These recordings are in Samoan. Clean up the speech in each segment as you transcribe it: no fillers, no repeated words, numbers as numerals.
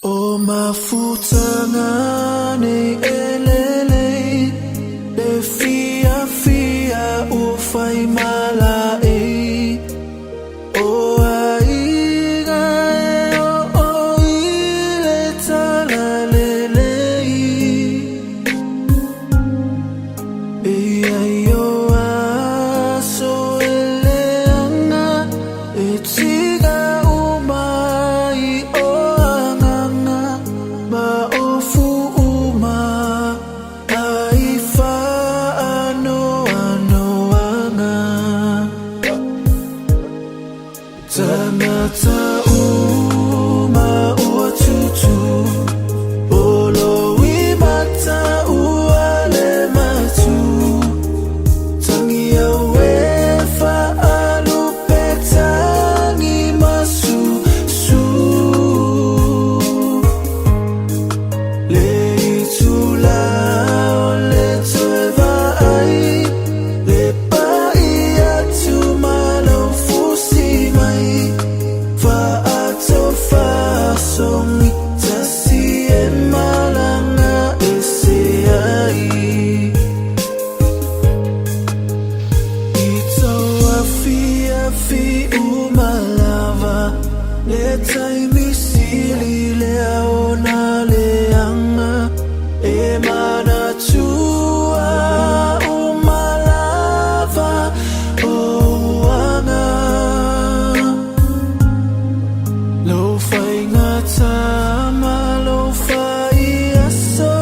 O mafutaga nei e lelei, le fiafia ua fai malaei. O aiga e oo i le talalelei. E i ai o aso e leaga, e tiga uma ai o agaga, ma ofu uma ai faanoanoaga. Tagata uma ua tutu, olo i mata ua le matu. Tagi au e faalupe tagi masusu. Le itula o le toe vaai, le pai atu ma lou fusi mai. Faatofasogi tasi e malaga ese ai. I tau afiafi uma lava, le taimi sili lea ona leaga, e manatua uma lava ou aga. Lou faigata ma lou faiaso,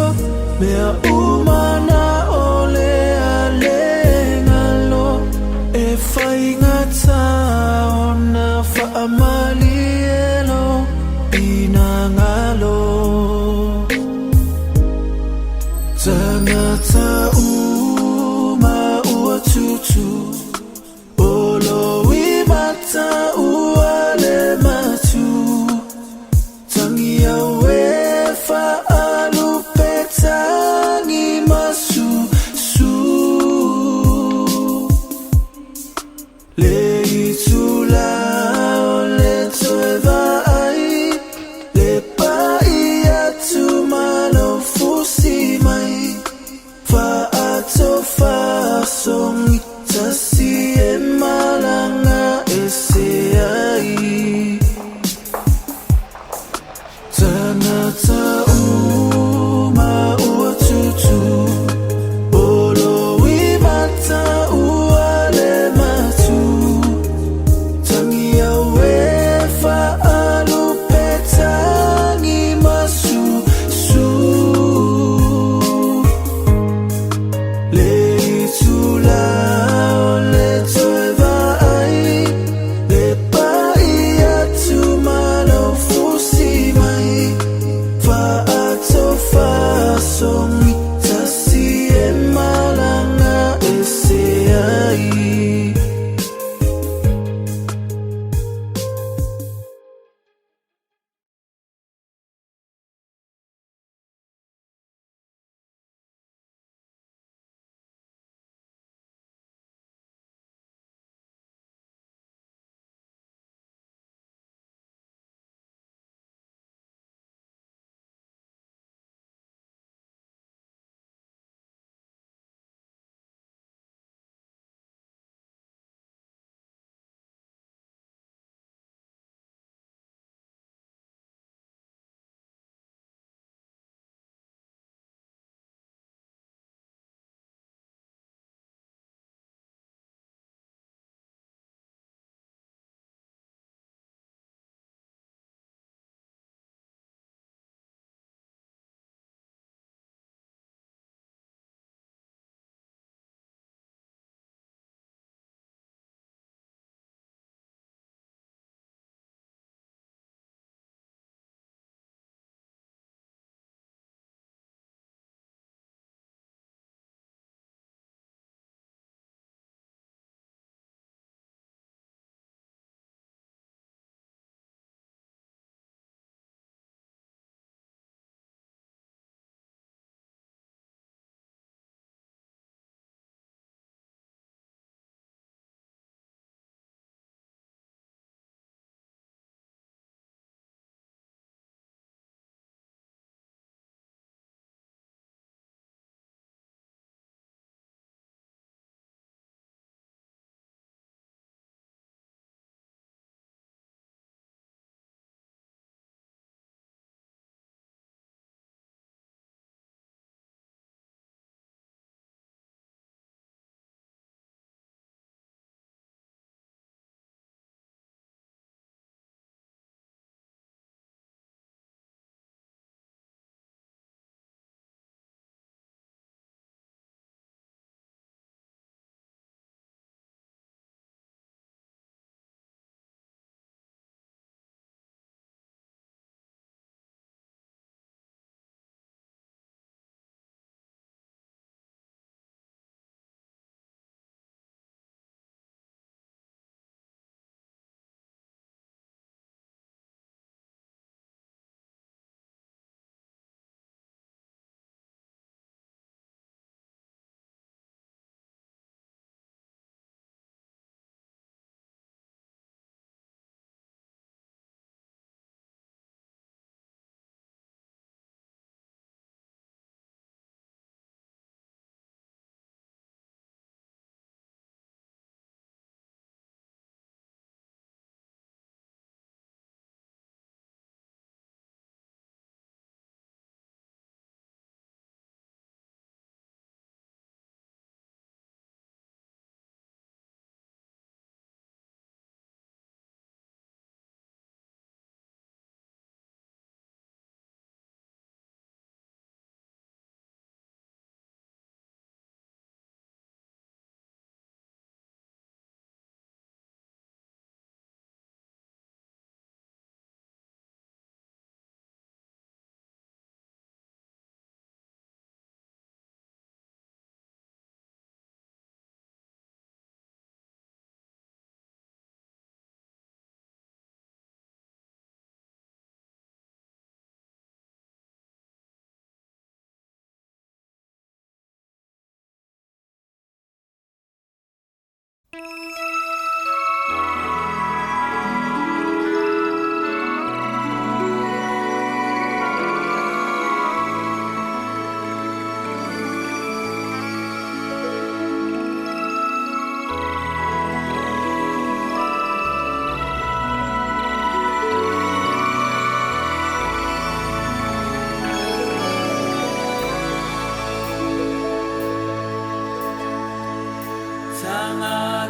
mea uma na o le a le galo. E faigata ona faamalie lou finagalo. Tagata uma ua tutu, olo i mata ua le matu. Tagi au e faalupe tagi masusu. Le itula o le toe vaai, le pai atu ma lou fusi mai. Faatofasogi tasi.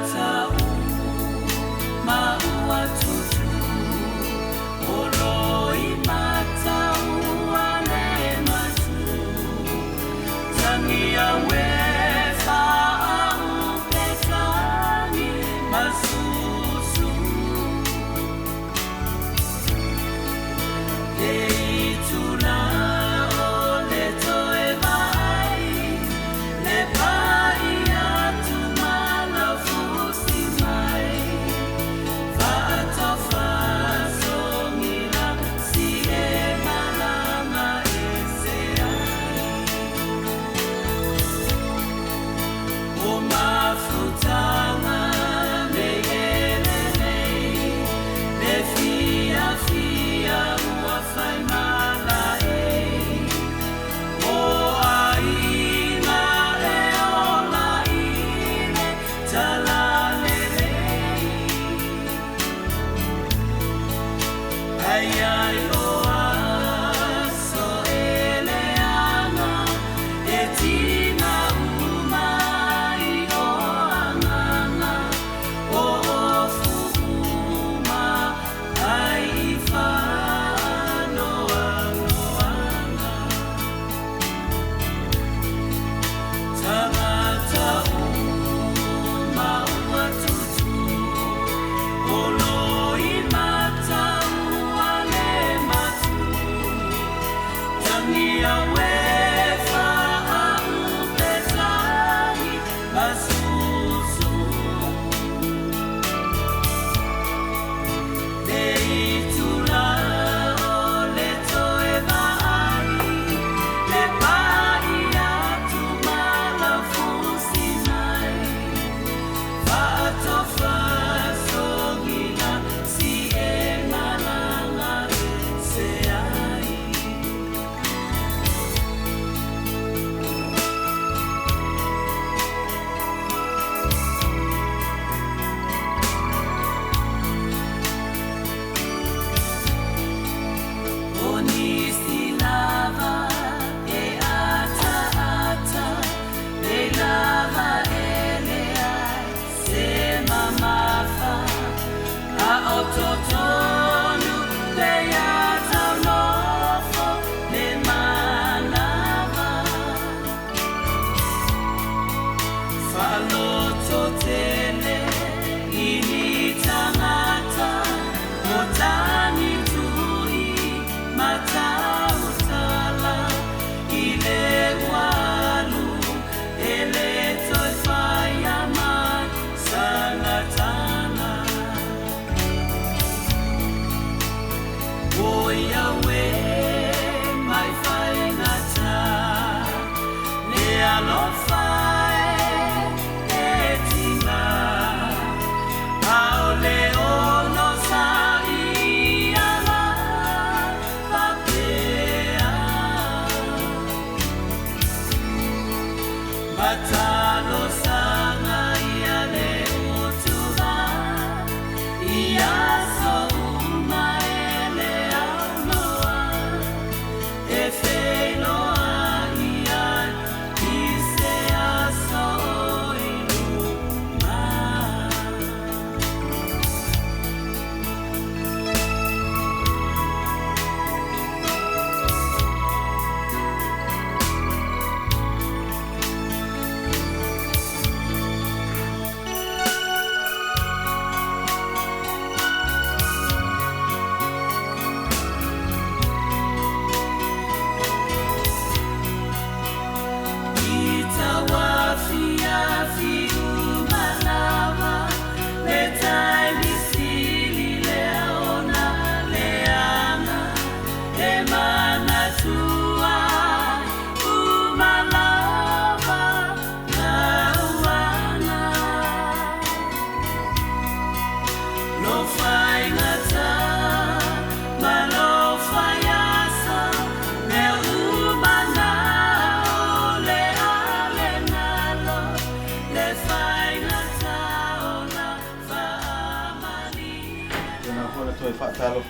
Tagata.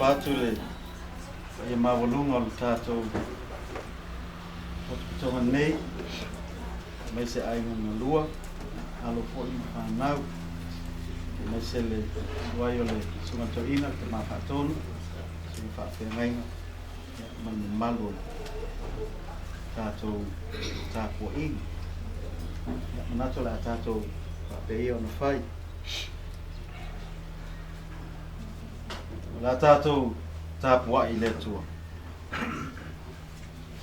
Faatalofa atu i le paia maualuga o le tatou potopotoga nei, aemaise aiga galua, alo foi ma fanau, aemaise le susu ai o le Susuga Toeaina, le Tama Faatonu, Susuga Faafeagaiga, ma le mamalu o le tatou tapuaiga. Ia, manatu o le a tatou faapea ia ona fai. O le a tatou tapuai i le Atua.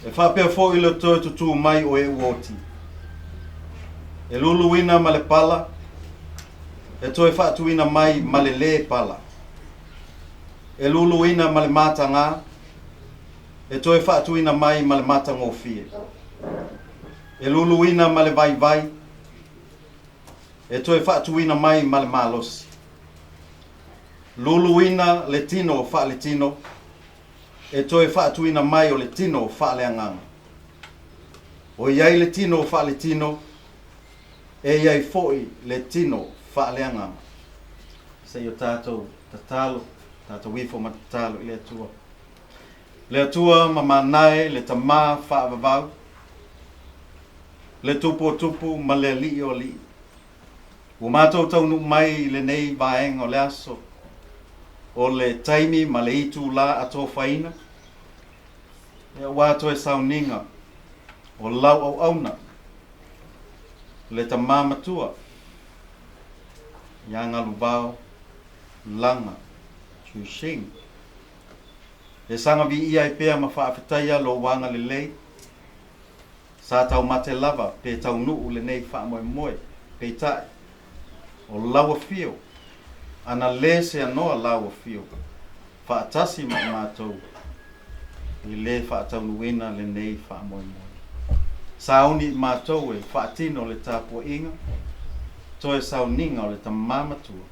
E faapea foi le toe tutū mai o e ua oti. E luluina ma le pala, e toe faatuina mai ma le lē pala. E luluina ma le matagā, e toe faatuina mai ma le matagofie. E luluina ma le vaivai, e toe faatuina mai ma le malosi. Luluina le tino faaletino, e toe faatuina mai o le tino faaleagaga. O i ai le tino faaletino, e i ai foi le tino faaleagaga. Se i o tatou tatalo, tatou ifo ma tatalo i le Atua. Le Atua ma manae le Tama faavavau, le Tupu o Tupu ma le Alii o Alii. Ua matou taunuu mai i lenei vaega o le aso, o le taimi ma le itulā atofaina, aua toe sauniga o lau auauna, le Tama Matua ia Galuvao Laga Chushing. E saga viia ai pea ma faafetaia lou agalelei, Sa taumate lava pe taunuu lenei faamoemoe, peitai, o lau afio, ana le seanoa lau afio faatasi ma i matou i le faataunuuina lenei faamoemoe. Sauni i matou e faatino le tapuaiga, toe sauniga o le Tama Matua.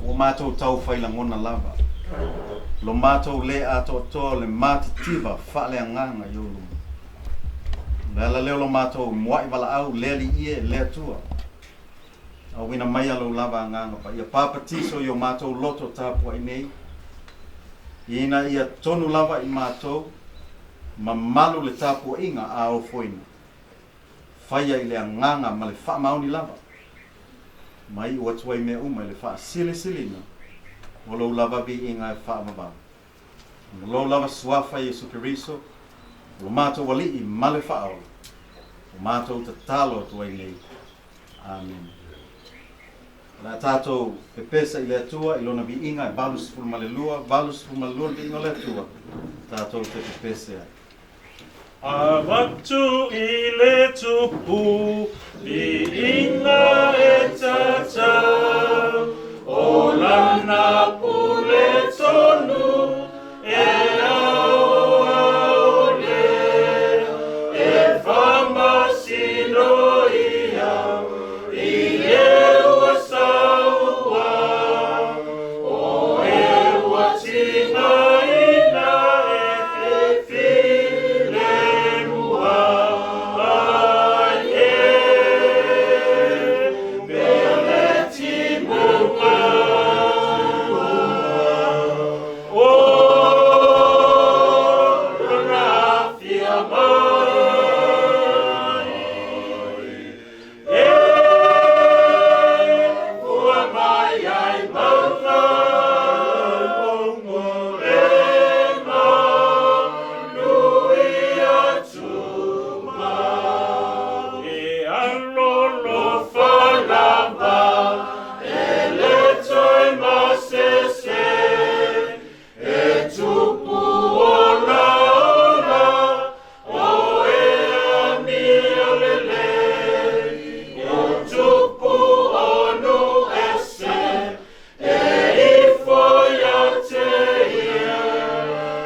Ua matou tau fai lagona lava lo matou lē atoatoa o le matitiva faaleagaga i ou luma. O le ala lea o lo matou mua'i valaau le Alii e, le Atua, auina maia lou lava Agaga Paia papatiso i o matou loto tapua'i nei, ina ia tonu lava i matou ma malu le tapua'iga a ofoina. Faia i le agaga ma le faamaoni lava, ma iu atu ai mea uma i le faasilisiliga o lou lava viiga e faavavau. Ona lou lava Suafa Iesu Keriso, o lo matou Alii ma le Faaola, o matou tatalo atu ai nei. Amene. O le a tatou pepesa i le Atua i Lona viiga e 82, 82 le viiga o le Atua, tatou te pepese ai. Avatu i le Tupu, viiga e tatau, o lana pule tonu e aoao lea, e faamasino ia i e ua saua, o e ua tigaina e filemu ai e pele timuga o lona afia mai e fua mai ai mauga e manuia tuma e alolofa lava e le toe masese e tupu ola ola o e amio lelei o tupu o nuu ese e ifo ia te ia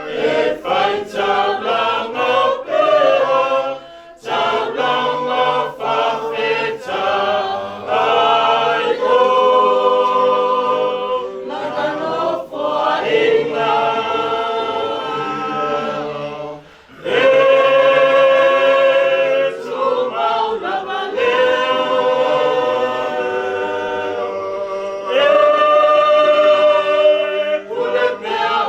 e fai taulaga pea taulaga faafetai o lana nofoaiga e tumau lava lea e pule pea.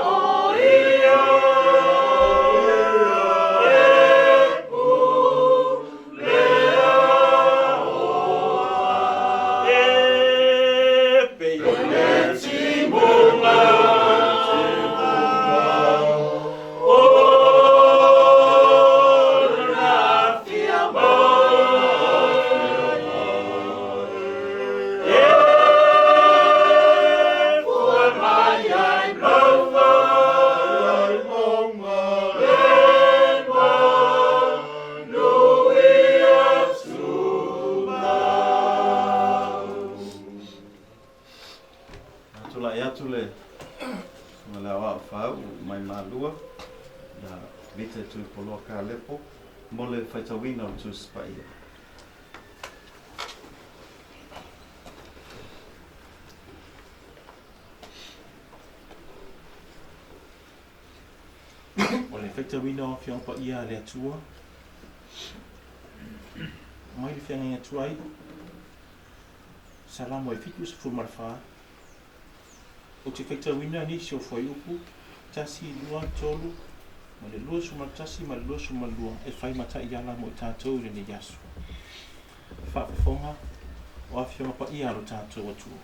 Ia Vita Tuipoloa Kalepo mo le faitauina o le Tusi Paia. O le faitauina o Afioga Paia a le Atua, mai le feagaiga tuai, Salamo e 74, Ou te faitauina nisi o fuaiupu 1, 2, 3, ma le 21 ma le 22 e fai ma taiala mo i tatou i lenei aso. Faafofoga o Afioga Paia a lo tatou Atua.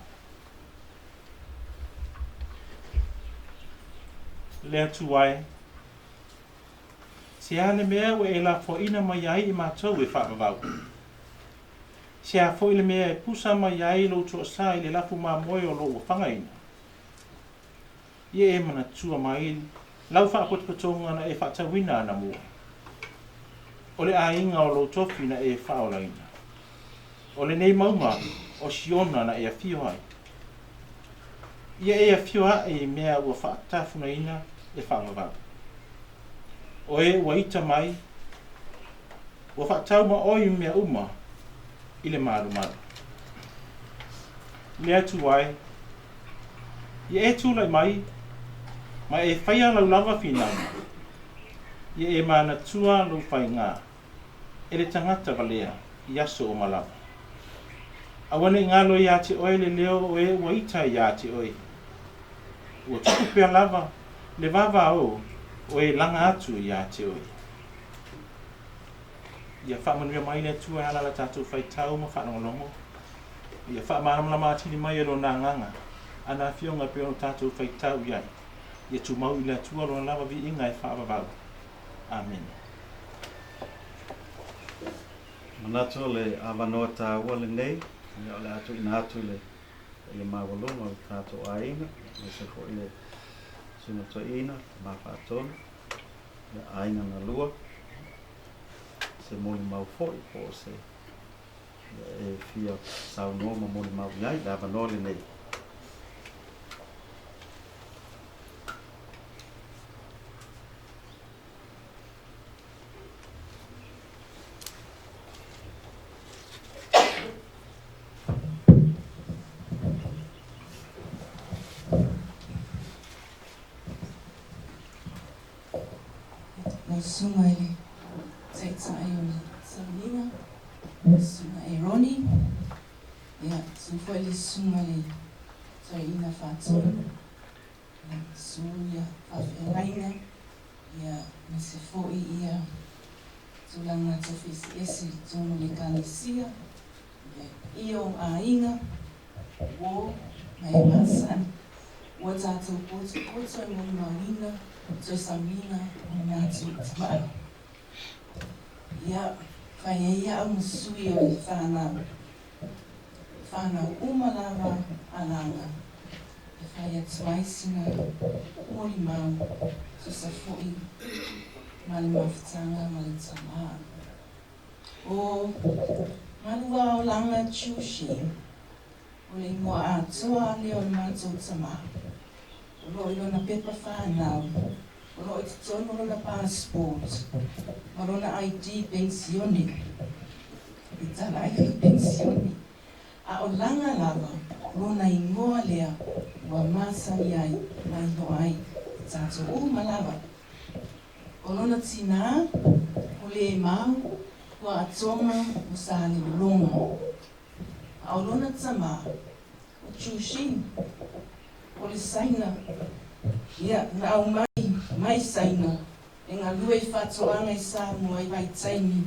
Le Atua e, se a le mea ua e lafoaina mai ai i matou e faavavau? Se a foi le mea e pusa mai ai lou toasa i le lafu mamoe o lou wafagaina? Ia e manatua mai lau faapotopotoga na e faatauina anamua, o le aiga o lou tofi na e faaolaina, o lenei mauga o Siona na e afio ai. Ia e afio ae i mea ua faatafunaina e faavavau. O e ua ita mai, ua faataumaoi mea uma i le malumalu. Le Atua e, ia e tulai mai ma e faia lau lava finauga, ia e manatua lou faiga e le tagata valea i aso uma lava. Aua ne i galo iā te oe le leo o e ua ita iā te oe. Ua tupu pea lava le vavao o e laga atu iā te oe. Ia faamanuia mai le Atua e ala la tatou faitau ma faalogologo. Ia faamalamalama atili mai e Lona Agaga ana Afioga e pei ona tatou faitau i ai. Ia tumau i le Atua Lona lava viiga e faavavau. Amene. Manatu o le avanoa taua lenei, ia o le a tuuina atu i le paia maualuga o le tatou aiga, aemaise foi le Susuga Toeaina, Tama Faatonu, ia aiga na lua, se molimau foi po o se e fia saunoa ma molimau i ai, le avanoa lenei. Lau Susuga i le Taitai o le Sauniga, le Susuga Eroni, ia, susu foi le Susuga i le Toeaina Faatonu, ia, susu ia faafeagaiga, ia, aemaise foi ia tulaga tofi eseese i totonu o le Ekalesia, le paia o aiga, uo ma e masani. Ua tatou potopoto e molimauina toe sauniga o le matou tamai. Ia, fai ai au ma sui o le whanau. Whanau uma lava a Lana. E fai atu ai sina molimau tusa foi ma le mafutaga ma le tamā. O Maluaolaga Chushi, o le igoa atoa lea o le matou tamā. O lo o i lona pepa whanau, o lo o i totonu o lona passport, ma lona ID penisione, i tala ai lona penisione. A o Laga lava, o lona igoa lea ua masani ai ma iloa ai e tatou uma lava. O lona tinā, o Lemau, ua atoga o Salelologa. A o lona tamā, o Chuxing, o le Saina, ia, na aumai mai Saina e galue i faatoaga i Samoa i vaitaimi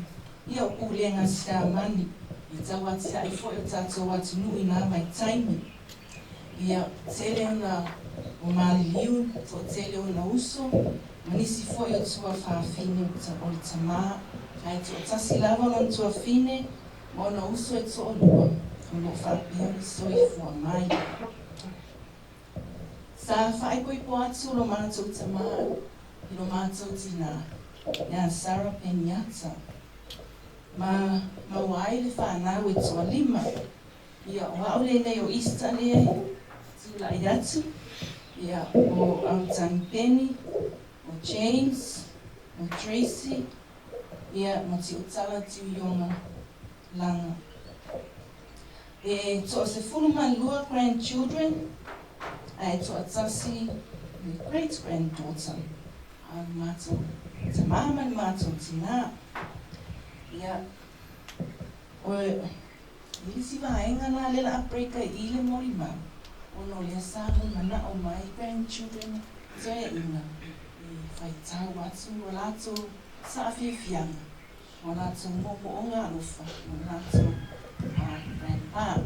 ia o pulega a Siamani i tauatiae foi o tatou atunuu i na vaitaimi. Ia, tele ona o maliliu, toatele ona uso, ma nisi foi o tuafafine o le tamā, ae toatasi lava lona tuafine ma ona uso e toalua o lo o faapea ona soifua mai. Sa faaipoipo atu lo matou tamā i lo matou tinā ia Sarah Peniata, ma maua ai le fanau e toalima. Ia, o au lenei o Easter lea e tulai atu, ia, o Autani Peni, o James, O Tracy, ia, ma Tiutala Tiuioga Laga. E toa-12 grandchildren, ae toatasi le great granddaughter a le matou tamā ma le matou tinā. Ia, o le isi vaega la lea la a break ai i le molimau, ona o lea sa manao mai grandchildren toeaiina e faitau atu o latou saafiafiaga, o latou moomooga alofa mo le latou grandpa.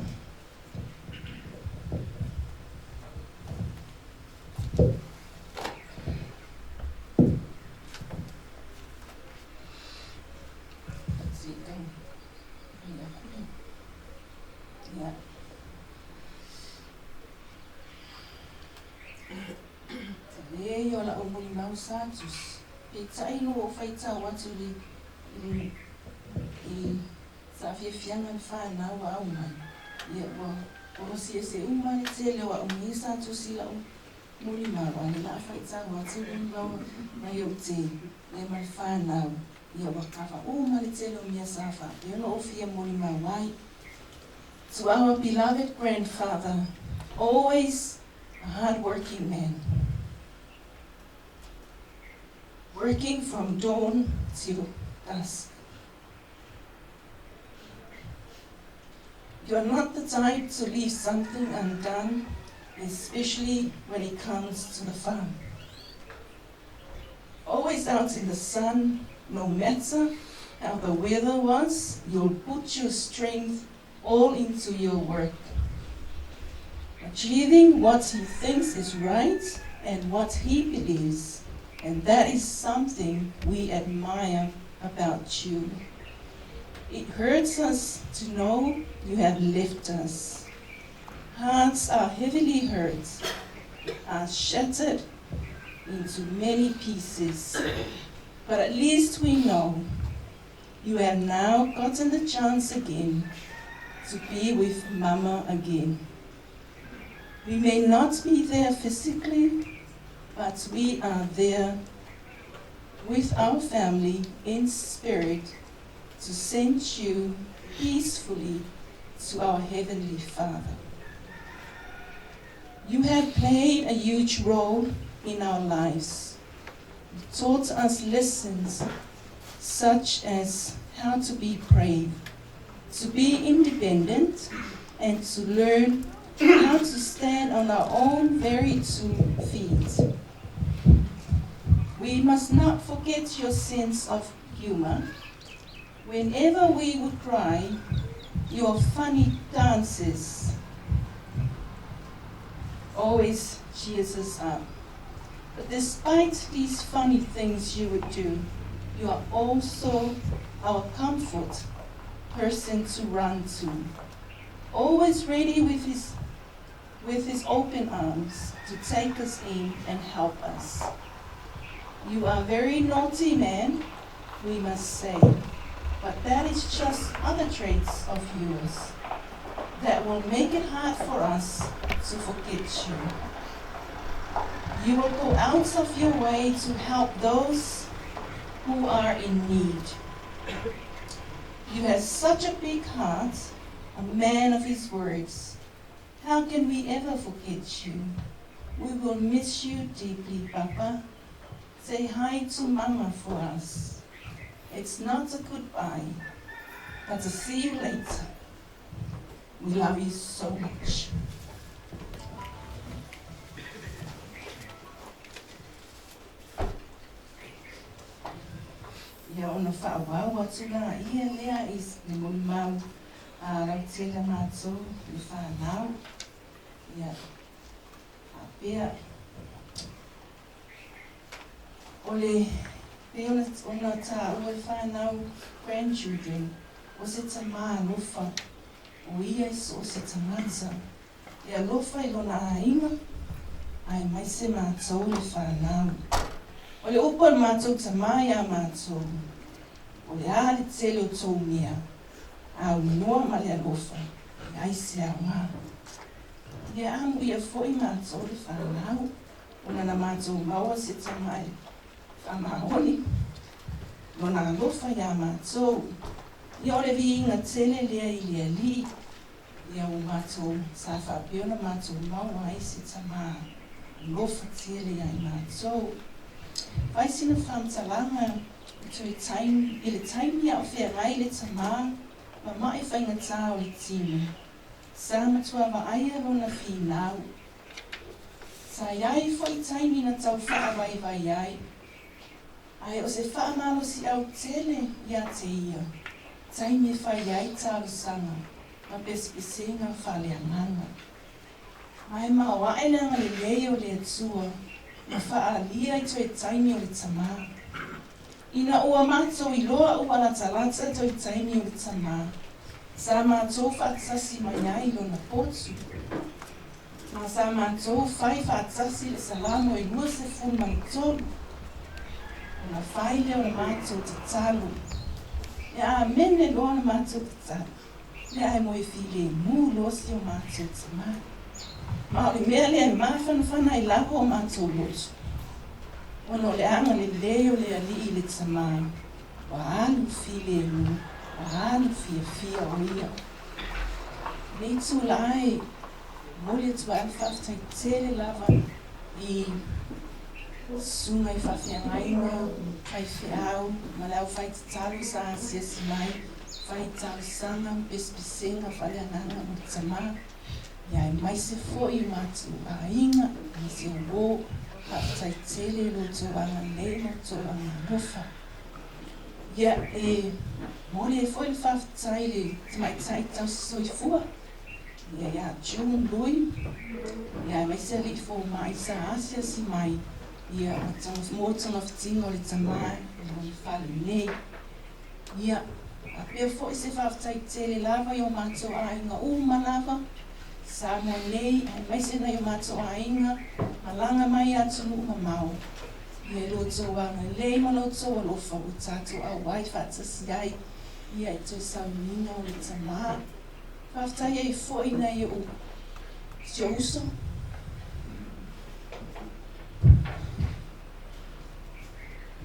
Ia. Tele ia o la'u molimau sa tusi, peitai ina ua ou faitau atu i le i saafiafiaga le fanau a aumai, ia ua kolosi ese uma le tele o a'u mea sa tusi i la'u molimau, a o lea la a faitau atu le molimau mai ou te ia ma le fanau, ia ua kava uma le tele o mea sa faapea ona ou fia molimau ai. To our beloved grandfather, always a hardworking man, working from dawn till dusk. You are not the type to leave something undone, especially when it comes to the farm. Always out in the sun, no matter how the weather was, you'll put your strength all into your work. Achieving what he thinks is right and what he believes, and that is something we admire about you. It hurts us to know you have left us. Hearts are heavily hurt, are shattered into many pieces. But at least we know you have now gotten the chance again to be with Mama again. We may not be there physically, but we are there with our family in spirit to send you peacefully to our Heavenly Father. You have played a huge role in our lives. You taught us lessons such as how to be brave, to be independent, and to learn how to stand on our own very two feet. We must not forget your sense of humor. Whenever we would cry, your funny dances always cheers us up. But despite these funny things you would do, you are also our comfort person to run to. Always ready with his with his open arms to take us in and help us. You are very naughty man, we must say, but that is just other traits of yours that will make it hard for us to forget you. You will go out of your way to help those who are in need. You have such a big heart, a man of his words. How can we ever forget you? We will miss you deeply, Papa. Say hi to Mama for us. It's not a goodbye, but to see you later. We love you so much. Ia ona faaauau atu laia lea i le molimau a lautele matou le fanau. Ia faapea o le pei ona ona taua e fanau grandchildren o se tamā alofa o ia i so o se tagata e alofa i lona aiga aemaise matou le fanau. O le upu a le matou tamā iā matou, o le a le tele o tou mea, aunoa ma le alofa, e leai se aoga. Ia amuia foi matou le fanau, ona na matou maua se tama e faamaoni. Lona alofa iā matou. Ia o le viiga tele lea i le Alii, ia ua matou sa faapea ona matou maua ai se Tama alofa tele ia i matou. Fai sina faamatalaga i toe taimi, i le taimi a o feagai le Tama ma ma'i faigata o le tino, sa matua vaaia lona finau. Sa i ai foi taimi na tau faavaivai ai, ae o se faamalosiau tele ia te ia, taimi e fai ai talosaga ma pesepesega faaleagaga. Ae maoae le agalelei o le Atua ma faaalia i toe taimi o le Tama. Ina ua matou iloa ua latalata toe taimi o le Tama, sa matou faatasi mai ai i lona potu. Ma sa matou fai faatasi le Salamo e 23, ona fai lea o le matou tatalo. Ia amene loa le matou tatalo, ia ae moe filemu loa si o matou tama. Ma o le mea lea e mafanafana ai lava o matou loto, ona o le agalelei o le Alii i le tama, ua alu filemu, ua alu fiafia o ia. Nei tula ai, momoli atu ai le faafetai tele lava i susuga i faafeagaiga, faifeau ma le aufaitatalo sa asiasi mai, fai talosaga ma pesepesega faaleagaga mo le tama, ia aemaise foi o matou aiga, aemaise o uo, faafetai tele i lo outou agalelei ma outou agalofa. Ia, e momoli ai foi le faafetai i le tamaitai tausisoifua, ia ia June Lui, ia aemaise alii fomai sa asiasi mai ia mo togafitiga o le tama i lona fale nei. Ia, faapea foi se faafetai tele lava i o matou aiga uma lava, Samoa nei aemaise nai o matou aiga malaga mai i atunuu mamao. Ia i lo outou agalelei ma lo outou alofa ua tatou auai faatasi ai ia i toe sauniga o le tama. Faafetai ai foi nai ou si ou uso.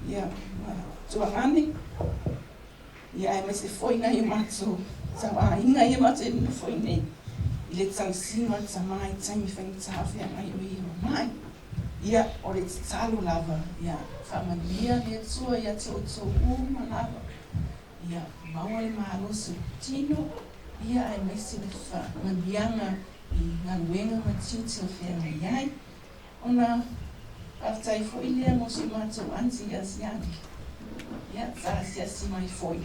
Ia, ma tuagane. Ia aemaise foi nai o matou tauaiga ia matou e nonofo i nei i le tausiga o le tama i taimi faigata o feagai o ia mai. Ia, o le tatalo lava, ia faamanuia le Atua ia te outou uma lava, ia maua le malosi o le tino, ia aemaise le faamanuiaga i galuega ma tiute o feagai ai. Ona faafetai foi lea mo si matou aunty ia Siani, ia sa asiasi mai foi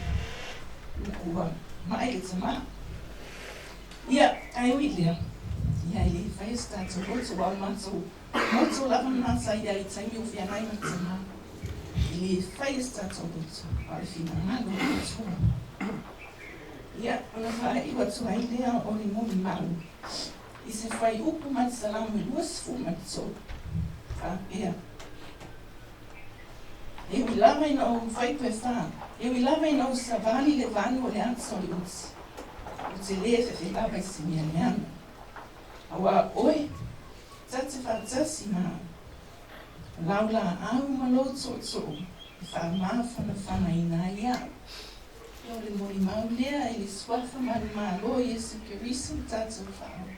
ina ua ma'i le tama. Ia, ae ui i lea, ia e le faia se tatou loto, aua o le matou moto lava lena sa i ai i taimi o feagai ma le tama. E le faia se tatou loto, a o le finagalo o le Atua. Ia, ona faaiu atu ai lea o le molimau i se fuaiupu mai le Salamo e 23, faapea, E ui lava ina ou fuaiupu e fa, e ui lava ina ou savali i le vanu o le ata o le uti, ou te lē fefe lava i se mea leaga. Auā oe, ta te faatasi ma au. O lau laau ma lou tootoo e faamafanafanaina ai au. Ia o le molimau lea i le Suafa manumalo o Iesu Keriso le tatou Faaola.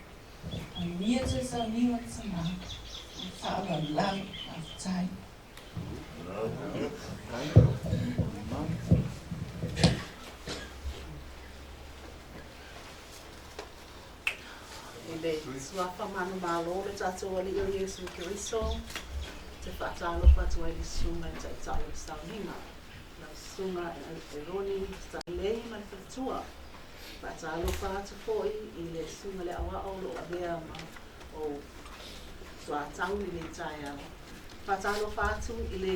Manuia toe sauniga o le Tama, ma le faaaloalo lava. Faafetai. I le Suafa manumalo o le tatou Alii o Iesu Keriso, te faatalofa atu ai i le Susuga i le Taitai o le Sauniga. Lau Susuga Eroni Stanley ma le faletua. Faatalofa atu foi i le Susuga i le Aoao o lo o avea ma ou soatau i lenei taeao. Faatalofa atu i le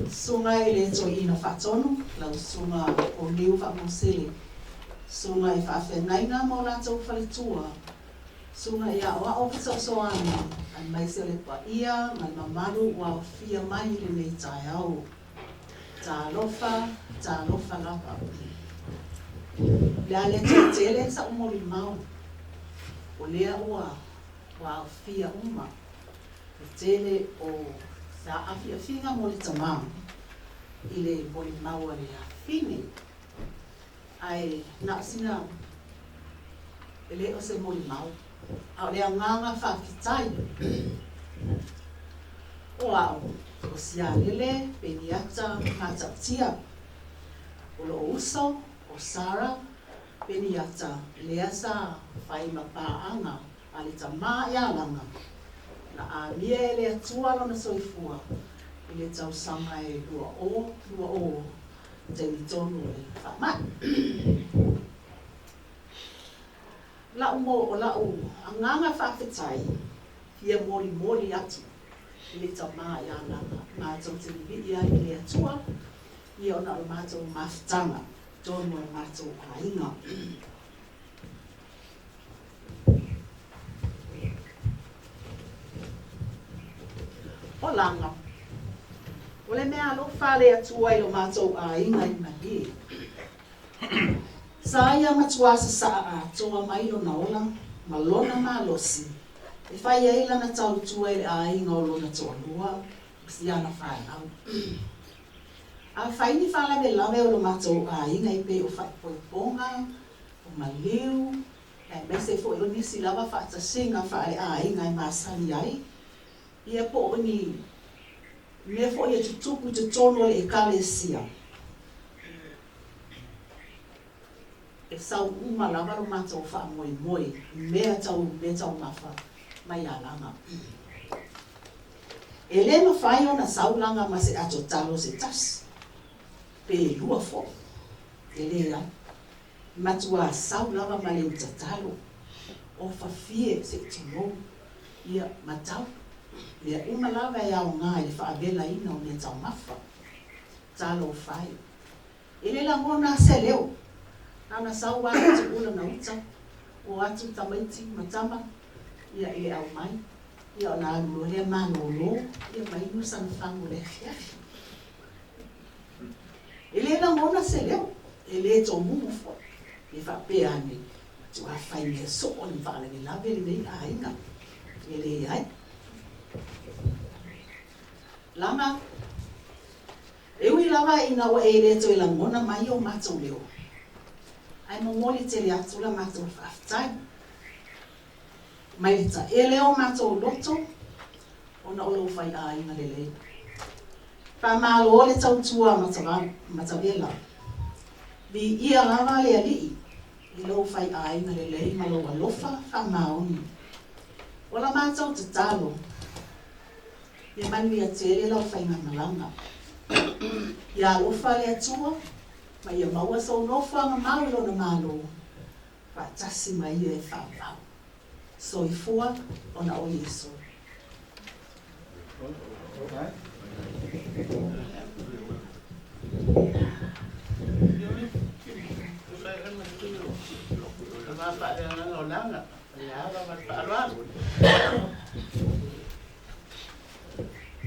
Susuga i le Toeaina Faatonu, lau Susuga Poniu Faamausele, Susuga i Faafeagaiga ma o latou faletua, Susuga i Aoao Fesoasoani, aemaise o le paia ma le mamalu ua aofia mai i lenei taeao. Talofa, talofa lava. O le a le toe tele sa'u molimau, o lea ua aofia uma le tele o. Saafiafiga mo le tamā i le molimau a le afafine, ae na o sina, e le o se molimau, a o le agaga faafetai. O a'u, o Sialele Peniata Matautia, o lo'u uso o Sarah Peniata lea sa fai ma paaga a le tamā ia Laga, na amia e le Atua lona soifua i le tausaga e 2020, taimi tonu o le faamai. La'u mo, o la'u agaga faafetai fia molimoli atu i le tamā ia Laga, matou te vivii ai i le Atua, ia ona o le matou mafutaga tonu a le matou aiga. O Laga, o le mea alofa a le Atua i lo matou aiga i Malie. Sa ia matuā sasaa atoa mai lona ola ma lona malosi e fai ai lana tautua i le aiga o lona toalua ma si ana fanau. A fai ni faalavelave o lo matou aiga e pei o faaipoipoga, o maliu, aemaise foi o nisi lava faatasiga faale-aiga e masani ai, ia po o ni mea foi e tutupu i totonu o le Ekalesia, e sau uma lava lo matou faamoemoe i mea tau meataumafa mai alaga. E le mafai ona sau laga ma se ato talo se tasi, pe lua foi. E leai. E matuā sau lava ma le uta talo, ofa fie se i tulou, ia, ma tau. Mea uma lava e aoga i le faavelaina o meataumafa. Talofa e. E le lagona se leo, na ona sau lava e tuu lana uta, o atu tamaiti ma tama, ia, i le aumai, ia ona alu loa lea malolo, ia ma inu sana fagu i le afiafi. E le lagona se leo, e le tomumu foi, pe faapea ane, matuā fai mea soo le faalavelave lenei aiga. E leai. Laga, e ui lava ina ua e le toe lagona mai o matou leo, ae momoli tele atu la matou faafetai. Mai le taele o matou loto ona o lou faiaiga lelei. Faamalo le tautua matavela. Viia lava le Alii i lou faiaiga lelei ma lou alofa faamaoni. O la matou tatalo, ia manuia tele lau faigamalaga. Ia alofa le Atua ma ia maua sou nofoaga mau i Lona Malo, faatasi ma Ia e faavavau. Soifua ona o Iesu.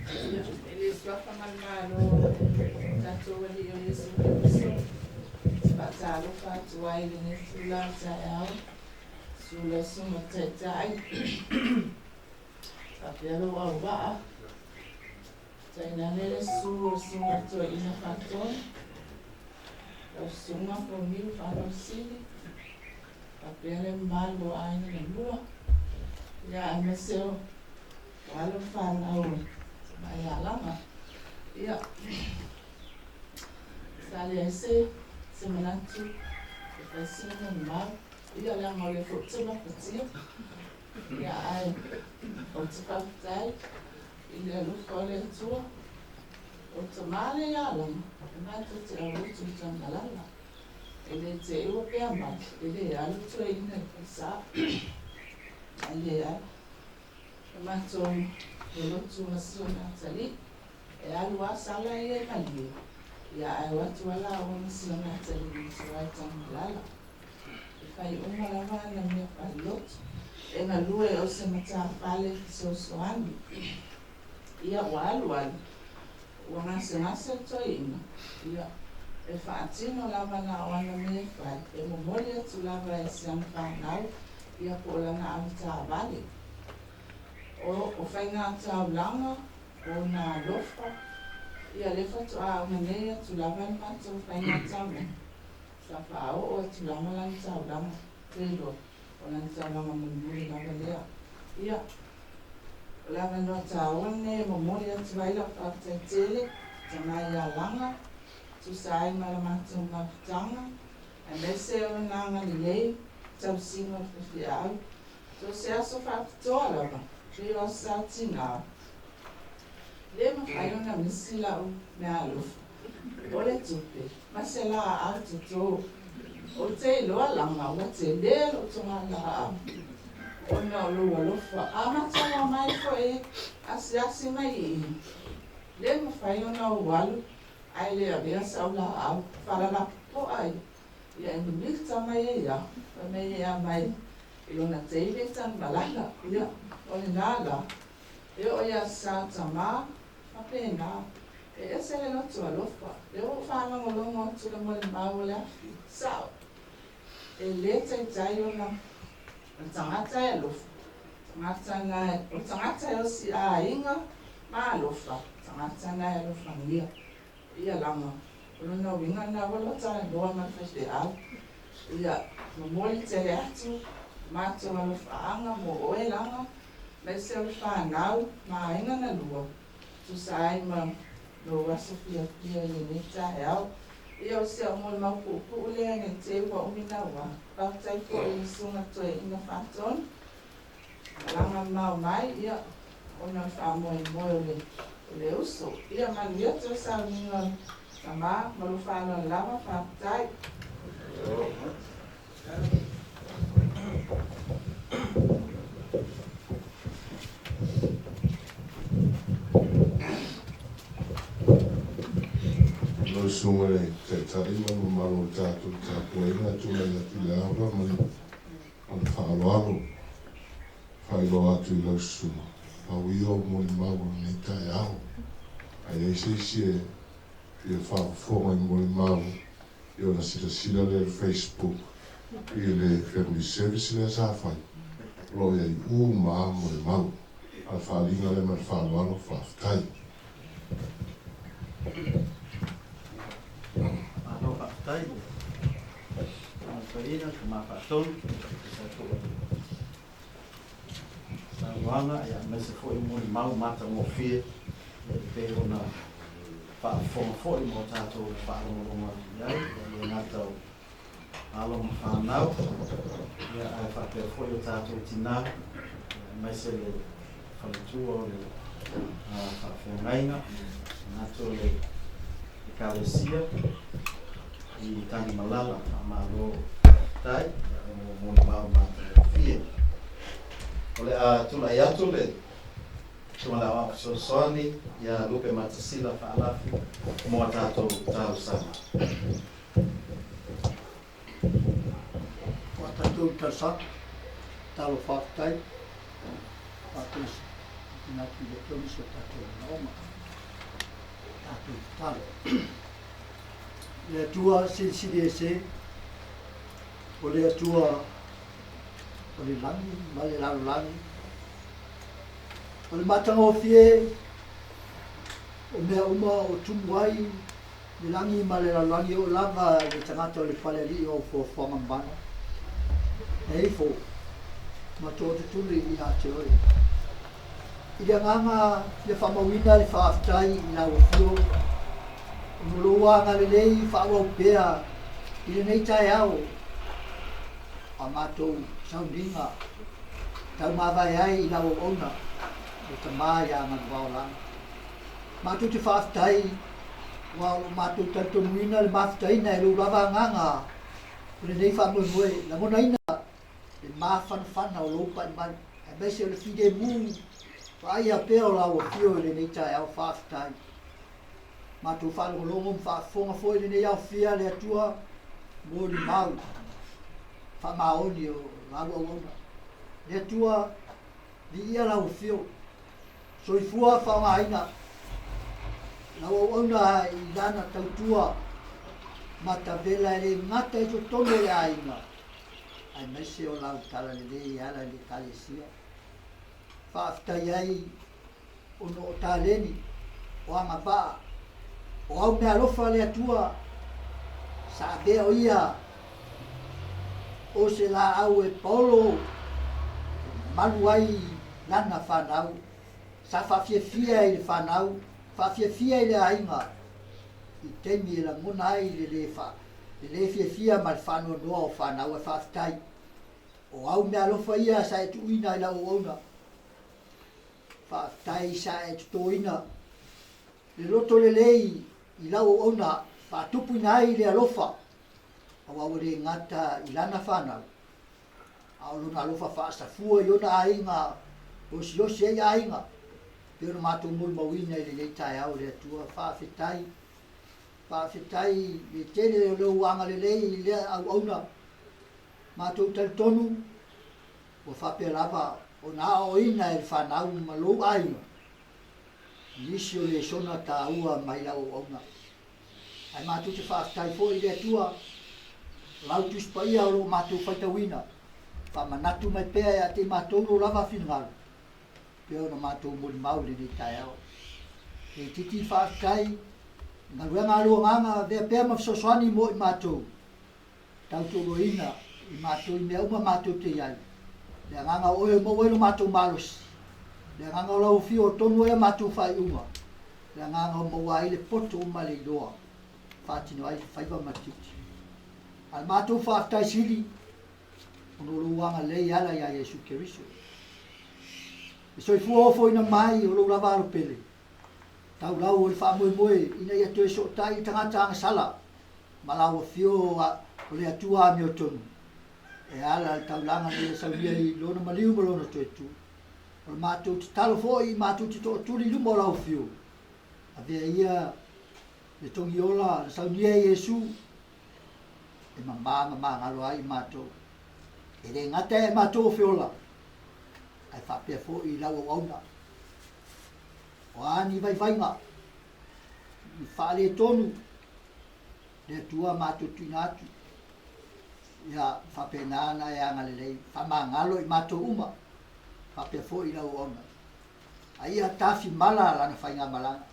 I le Suafa ma le Malo o lo tatou Alii o Iesu Keriso, ou te faatalofa atu ai i lenei itula o le taeao, susu le Susuga i le Taitai, faapea lou auvaa, tainane le susu o le Susuga i le Toeaina Faatonu, lau Susuga Poniu Faamausili, faapea le mamalu o aiga na lua, ia aemaise o alo ma fanau o Tamaialaga. Ia, sa leai se, se manatu e fai sina molimau, ia leaga o lea foi ou te mafatia, ia ae ou te faafetai i le alofa o le Atua, o le tama lea ia Alaga, e matou te aulotu i Tamalala. E le te ua pea mai, e le alu toeaina i falesa. E leai. O matou lolotu ma si o Natali, e alu lava sala ia i Malie, ia ae o atu lava laua ma si o Natali i tua i Tanumalala. E fai uma lava ana mea faalelotu, e galue o se matafale fesoasoani. Ia ua alu alu, ua gasegase le toeaina, ia, e faatino lava na o ana mea e fai, e momoli atu lava e si ana fanau, ia po o lana avetaavale. O, o faigataulaga, Ona alofa, ia lea faatoa uma nei atu lava le matou faiga taulaga, sa faaoo atu lava lana taulaga, te iloa, o lana taulaga mulimuli lava lea. Ia, o le avanoa taua lenei e momoli atu ai lau faafetai tele i tama ia Laga, tusa ai ma la matou mafutaga, aemaise o lona agalelei i tausiga o le faifeau, so o se aso faapitoa lava, pei o Aso Sa Tina. Le mafai ona misi lau meaalofa o le tupe ma se laau toto. Ou te iloa laga ua tele lou togalaau ona o lou alofa. A mataua mai foi e asiasi mai i i, le mafai ona ou alu ae le avea sau laau falalapopoa ia e mimita mai ai au, fai mai e a mai i lona teine Tanumalala. Ia, o lena la. E oo ia Sa Tama, faapena, e ese le loto alofa, lea ua ou faalogologo atu i le molimau o le afi, sao, e le taitai ona o le tagata e alofa, tagata na, o le tagata e osi aiga ma alofa, tagata na e alofagia. Ia laga, o lona uiga lena ua loa talanoa ma le faifeau, ia momoli tele atu matou alofaaga mo oe laga, aemaise o le fanau ma aiga na lua, tusa ai ma lou aso fiafia i lenei taeao. Ia o si au molimau puupuu lea nei te i ua umi naua. Faafetai foi i le Susuga Toeaina Faatonu, malaga mamao mai, ia, ona o le faamoemoe o le, o le uso. Ia manuia toe sauniga o le tama ma lou faaaloalo lava, faafetai. Lau Susuga i le Taitai ma le mamalu o le tatou tapuaiga, e tulai atu i le ava ma le faaaloalo e faailoa atu i lau Susuga, pau ia o molimau o lenei taeao. A i ai se isi e fia faafofoga i molimau, ia ona silasila lea i le Facebook i le Family Service lea sa fai, o lo o i ai uma lava molimau. A o le faaaliga lea ma le faaaloalo, faafetai. Malo faafetai i le Tama Tama Faatonu, saunoaga aemaise foi o molimau matagofie e pei ona faafofoga foi ma o tatou faalogologo atu i ai, e le gata o alo ma fanau, ae faapea foi o tatou tinā, aemaise le faletua o le faafeagaiga, manatu o le Ekalesia i Tagimalala. Faamalo faafetai mo molimau matagofie. O le a tulai atu le Susuga i le Aoao Fesoasoani ia Lupe Matasila Faalafi mo a tatou talosaga. O a tatou talosaga, talo faafetai, faatasi tuuina atu i le Atua nisi o tatou manaoga, tatou tatalo. Le Atua Silisili Ese, o le Atua o le lagi ma le lalolagi, o le matagofie o mea uma o tumu ai le lagi ma le lalolagi e oo lava i le tagata o le falealii o fuafuaga mana e ifo ma tootutuli ia te oe. I le agaga fia faamauina le faafetai i lau afio ona o lou agalelei faaauau pea i lenei taeao a matou sauniga taumavae ai i lau auauna le Tama ia Galuvaolana. Matou te faafetai aua o lo o matou talitonuina le mafutaina e lou lava agaga o lenei faamoemoe, lagonaina le mafanafana o lou pai mai, aemaise o le filemu vaaia pea o lau afio i lenei taeao faafetai. Matou faalogologo ma faafofoga foi i lenei aofia le Atua molimau faamaoni o lau auauna. Le Atua, viia lau afio, soifua faaaogaina lau auauna i lana tautua matavela e le gata i totonu o le aiga, aemaise o lau talalelei e ala i le Ekalesia. Faafetai ai ona o taleni, o agavaa, o au meaalofa a le Atua, sa avea o ia o se laau e paolo e malu ai lana fanau, sa faafiafia i le fanau, faafiafia i le aiga i taimi e lagona ai le le fa, le le fiafia ma le faanoanoa o fanau ae faafetai. O au meaalofa ia sa e tuuina i lau auauna. Faafetai sa e totoina le loto lelei i lau auauna faatupuina ai le alofa, aua ua le gata i lana fanau, a o lona alofa faasafua i ona aiga, osiosi ai aiga, pei ona matou molimauina i lenei taeao le Atua. Faafetai, faafetai le tele o lou agalelei i lea auauna. Matou talitonu ua faapea lava ona aoaoina e le fanau ma lou aiga nisi o lesona taua mai lau auauna. Ae matou te faafetai foi i le Atua, o lau Tusi Paia o lo o matou faitauina, faamanatu mai pea ia te i matou lo lava finagalo, pei ona matou molimau i lenei taeao. E itiiti le faafetai i galuega a lou Agaga, avea pea ma fesoasoani mo i matou, tautoaluaina i matou i mea uma matou te i ai. Le agaga o oe e maua ai lo matou malosi, le agaga o lau afio o tonu ai a matou faaiuga, le agaga o maua ai le poto ma le iloa e faatino ai faiva ma tiute. A le matou faafetai sili ona o lou agalelei e ala iā Iesu Keriso. E soifua ofoina mai o lou lava alo pele, taulau o le faamoemoe ina ia toe sootai i tagata agasala ma lau afio o le Atua amiotonu, e ala le taulaga na ia saunia i lona maliu ma lona toe tu. O le matou tatalo foi matou te toatuli i luma o lau afio, avea ia le togiola na saunia e Iesu e mamā ma magalo ai i matou. E le gata e matou o feola, ae faapea foi i lau auauna. O a ni vaivaiga, i faaletonu le Atua matou tuuina atu, ia faapena ona e agalelei, faamagalo i matou uma, faapea foi i lau auauna. A ia tafimala lana faigamalaga,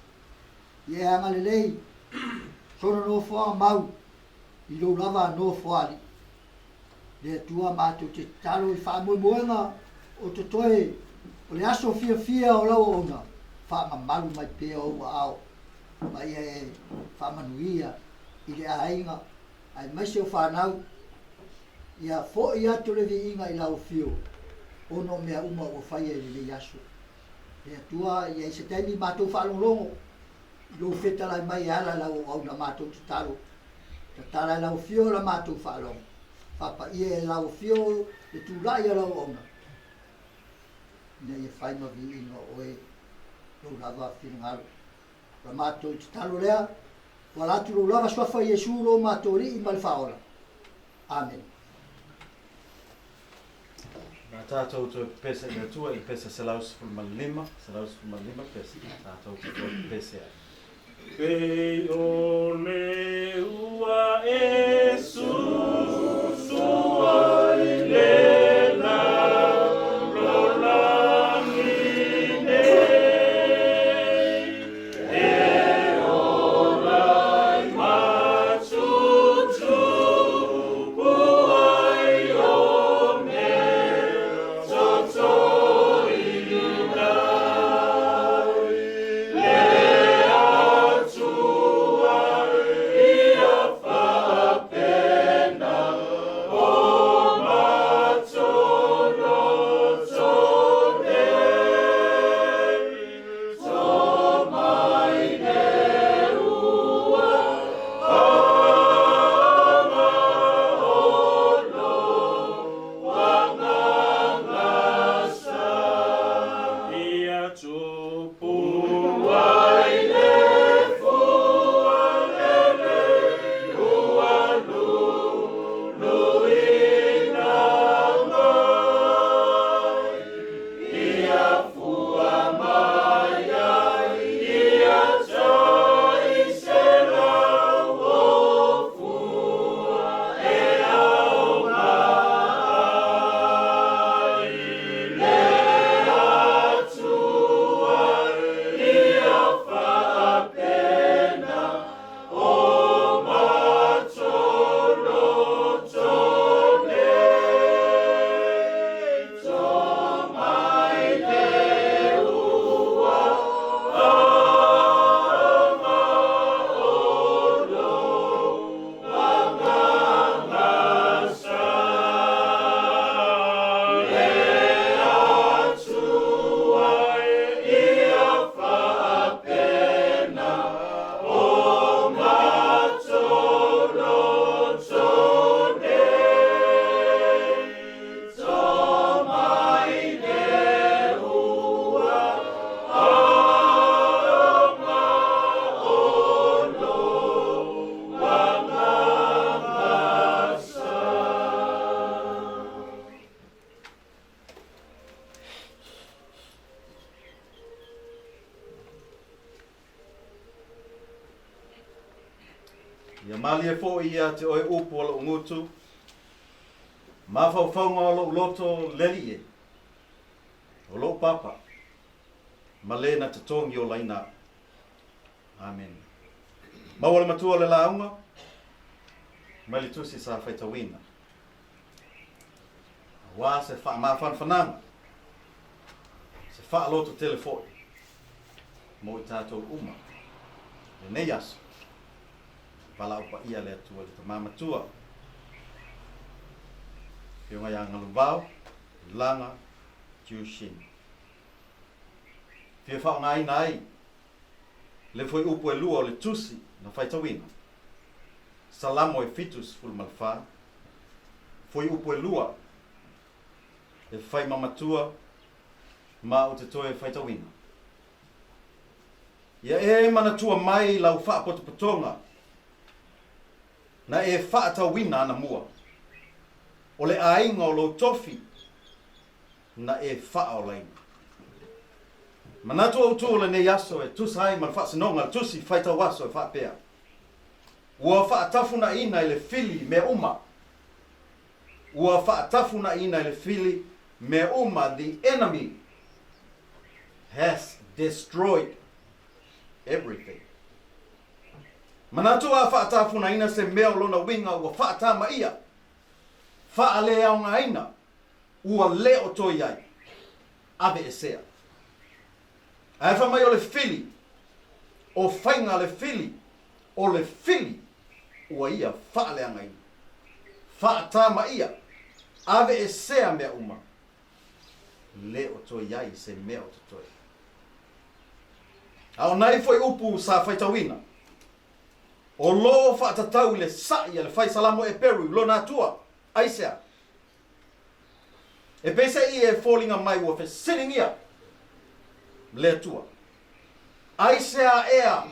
ia e agalelei sona nofoaga mau i lou lava nofoalii. Le Atua matou te tatalo i faamoemoega o totoe o le aso fiafia o lau auauna, faamamalu mai pea ou aao ma ia e faamanuia i le aiga aemaise o fanau, ia foi atu le viiga i lau afio ona o mea uma ua faia i lenei aso. Le Atua, ia i se taimi matou faalogologo i lou fetalai mai e ala i lau auauna matou tatalo. Tatala e lau afio la matou faalogo. Faapaia e lau afio le tulai a lau auauna ina ia fai ma viiga o oe lou lava finagalo. O la matou tatalo lea, ua ala atu lou lava suafa Iesu lo matou Alii ma le Faaola. Amene. Na tātou toe pepese i le Atua i le pese 115, 115 pese, tātou te toe pepese ai. Pei o le ua e susu ai le lalolagi nei, e ola ai ma tutupu ai o mea totoina. Le Atua. Ia malie foi ia te oe upu o lo'u gutu, mafaufauga o lo'u loto le Alii e, o lo'u papa, ma le na totogi olaina a'u. Amene. Maua le matua o le lauga mai le tusi sa faitauina. Auā se faamafanafanaga, se faalototele foi mo i tatou uma lenei aso. Valaau paia le Atua i le Tama Matua, Afioga ia Galuvao Laga Jiuxin. Fia faaaogaina ai le fuaiupu e lua o le tusi na faitauina, Salamo e 74, fuaiupu e lua, e fai ma matua ma ou te toe faitauina. Ia e manatua mai lau faapotopotoga na e faatauina anamua, o le aiga o lou tofi na e faaolaina. Manatu autu o lenei aso e tusa ai ma le faasinoga a le Tusi Faitau Aso e faapea, Ua faatafunaina i le fili mea uma. Ua faatafunaina i le fili mea uma The enemy has destroyed everything. Manatu a faatafunaina se mea o lona uiga ua faatamaia, faaleaogaina, ua le o toe i ai. Aveesea. Ae fai mai o le fili, o faiga a le fili, o le fili ua ia faaleagaina. Faatamaia, aveesea mea uma, le o toe i ai se mea o totoe. A o nai fuaiupu sa faitauina, o lo o faatatau i le sa'i a le fai Salamo Eperu i lona Atua, aisea? E peiseai e foliga mai ua fesiligia le Atua, Aisea ea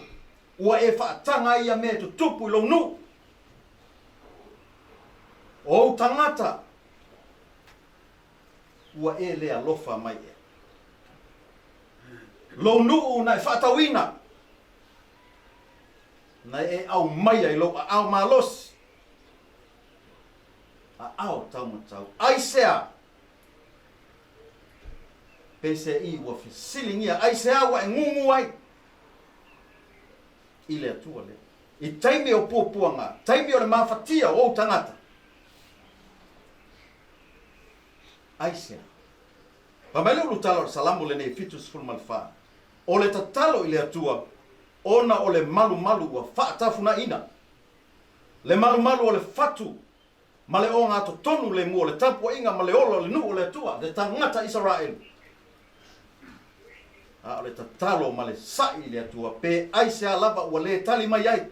ua e faataga ai ia mea e tutupu i lou nuu? O ou tagata ua e le alofa mai ea. Lou nuu na e faatauina, na e aumaia i lou aao malosi. Aao taumatau. Aisea? Peiseai ua fesiligia, aisea ua e gugu ai i le Atua lea? I taimi o puapuaga, taimi o le mafatia o ou tagata. Aisea? Fai mai le ulutala o le Salamo lenei 74, O le tatalo i le Atua, ona o le malumalu ua faatafunaina. Le malumalu o le fatu ma le ogatotonu le mua o le tapuaiga ma le ola o le nuu o le Atua, le tagata Isaraelu. A o le tatalo ma le sa'i i le Atua, pe aisea lava ua le tali mai ai?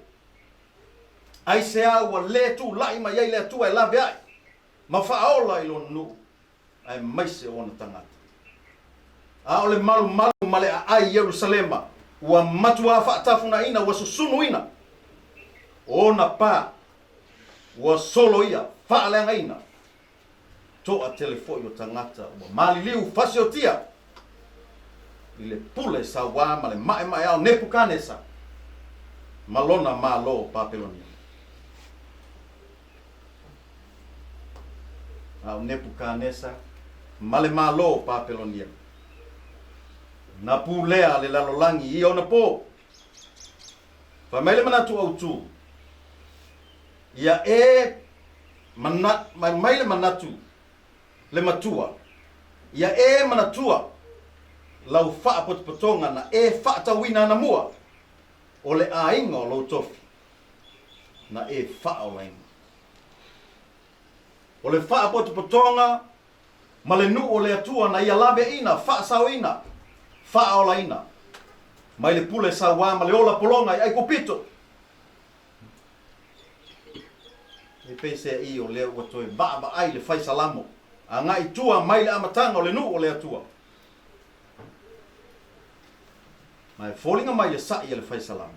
Aisea ua le tulai mai ai le Atua e laveai ma faaola i lona nuu aemaise o ona tagata? A o le malumalu ma le aai i Ierusalema ua matuā faatafunaina, ua susunuina ona pā, ua soloia, faaleagaina, toatele foi o tagata ua maliliu fasiotia i le pule sauā ma le maemaea o Nepukanesa ma lona malo Papelonia. A o Nepukanesa ma le malo o Papelonia, na pulea le lalolagi i ona pō. Fai mai le manatu autū, ia e mana, mai mai le manatu le matua, ia e manatua lau faapotopotoga na e faatauina anamua o le aiga o lou tofi na e faaolaina. O le faapotopotoga ma le nuu o le Atua na ia laveaina, faasaoina, faaolaina mai le pule sauā ma le ola pologa i Aikupito. E peiseai o lea ua toe vaavaai le fai Salamo agai i tua mai le amataga o le nuu o le Atua. Ma e foliga mai le sa'i a le fai Salamo.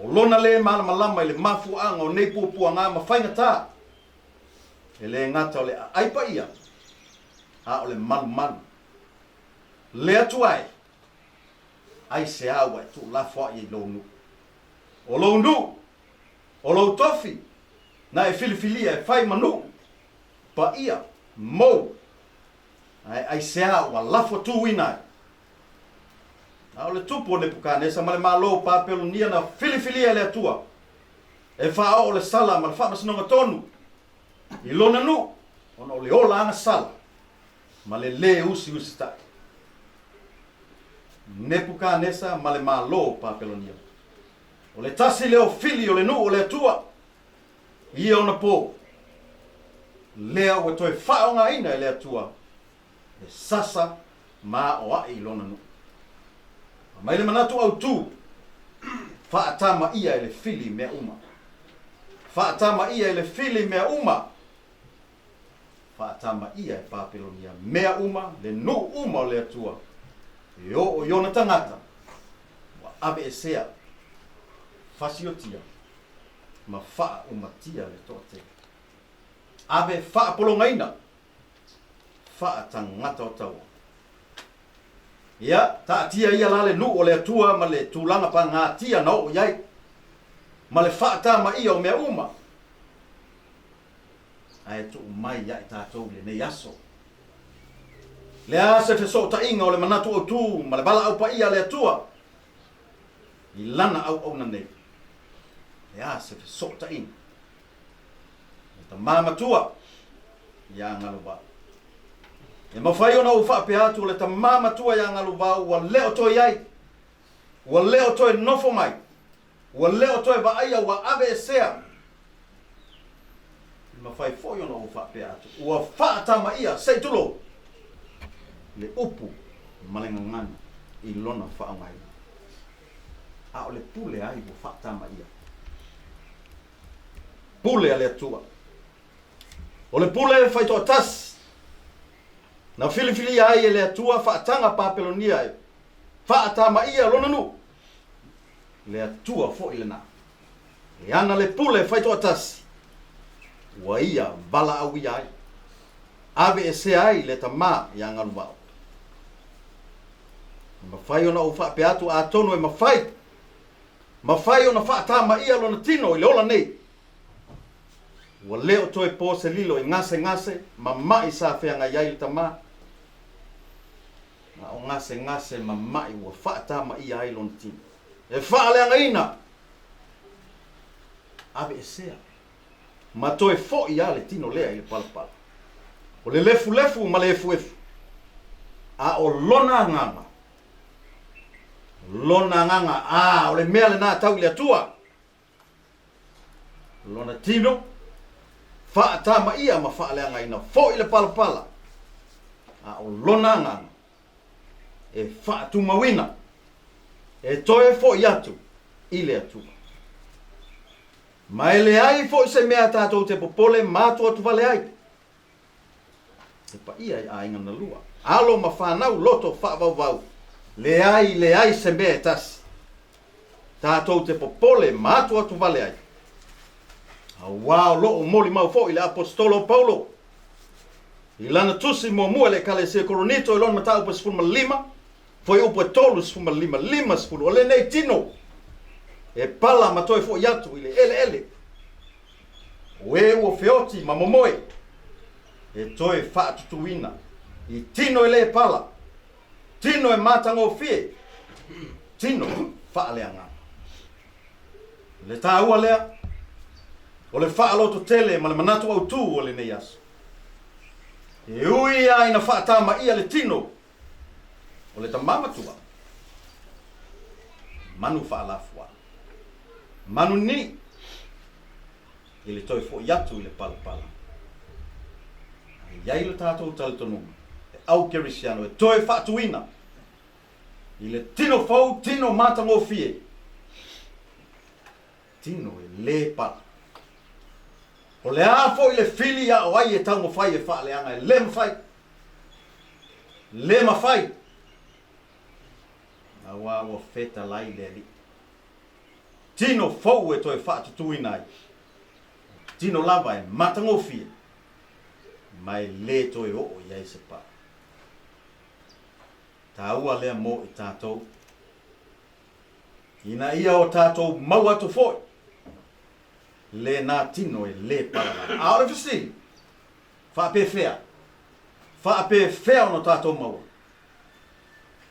O lona lē malamalama i le mafuaaga o nei puapuaga ma faigatā, e lē gata o le aai paia, a o le malumalu. Le Atua e, aisea ua e tuulafoaʻi ai i lou nuu? O lou nuu! O lou tofi na e filifilia e fai ma nuu paia mou, ae aisea ua lafo tuuina ai? A o le tupu o Nepukanesa ma le Malo o Papelonia na filifilia e le Atua e faaoo le sala ma le faamasinoga tonu i lona nuu ona o le ola agasala ma le lē usiusitai. Nepukanesa ma le Malo o Papelonia. O le tasi lea o fili o le nuu o le Atua i ia ona pō, lea ua toe faaaogaina e le Atua e sasa ma aoaʻi i lona nuu. Aumai le manatu autū, faatamaia e le fili mea uma. Faatamaia e le fili mea uma. Faatamaia e Papelonia mea uma, le nuu uma o le Atua, e oo i ona tagata ua aveesea, fasiotia ma faaumatia le toatele. Ave faapologaina faatagata o taua. Ia, taatia ia la le nuu o le Atua ma le tulaga pagatia na oo i ai, ma le faatamaia o mea uma, ae tuu mai ia i tatou i lenei aso. Le a se fesootaiga o le manatu autū ma le valaau paia a le Atua i Lana auauna nei? Le a se fesootaiga? Le tama matua iā Galuvao. E mafai ona ou faapea atu o le tama matua iā Galuvao ua le o toe i ai, ua le o toe nofo mai, ua le o toe vaaia ua aveesea. E mafai foi ona ou faapea atu ua faatamaia, se i tulou, le upu ma le gagana i lona faaaogaina. A o le pule ai ua faatamaia? Pule a le Atua. O le pule faitoatasi na filifilia ai e le Atua faataga Papelonia e faatamaia lona nuu. Le Atua foi lena e ana le pule faitoatasi ua ia valaauia ai, aveesea ai le tama ia Galuvao. E mafai ona ou faapea atu atonu e mafai Mafai ona faatamaia lona tino i le ola nei. Ua le o toe po se lilo i gasegase ma maʻi sa feagai ai le tama. A o gasegase ma maʻi ua faatamaia ai lona tino. E faaleagaina! Aveesea ma toe foʻi a le tino lea i le palapala. O le lefulefu ma le efuefu, a o lona agaga Lona agaga, ā, o le mea lenā tau i le Atua. Lona tino, faatamaia ma faaleagaina foi le palapala, a o lona agaga e faatumauina, e toe foi atu i le Atua. Ma e leai foi se mea tatou te popole ma atuatuvale ai. Le paia i aiga na lua. Alo ma fanau loto faavauvau. Leai, leai se mea e tasi. Tatou te popole ma atuatuvale ai. Auā o loo molimau foi le Aposetolo o Paulo i lana tusi muamua i le Ekalesia Koronito i lona mataupu e 15, fuaiupu e 35, 50, o lenei tino e pala ma toe foi atu i le eleele. O e ua feoti ma momoe, e toe faatutuina i tino e lē pala, tino e matagofie, tino faaleagaga. Le tāua lea, o le faalototele ma le manatu autū o lenei aso. E ui lava ina faatamaia le tino o le tama matua, manu faalafuā, manu nī, i le toe foʻi atu i le palapala. A i ai lo tatou talitonuga, e au kerisiano e toe faatuina i le tino fou, tino matagofie, tino e lē pala. O le a foi le fili a o ai e taumafai e faaleaga e lē mafai, lē mafai, auā ua fetalai le Alii. Tino fou e toe faatutuina ai, o tino lava e matagofie, ma e lē toe oo i ai se pā. Tāua lea mō i tātou, ina ia o tātou mau atu foi. Lena tino e lē palalā. A o le fesili, faapefea? Faapefea ona tatou maua?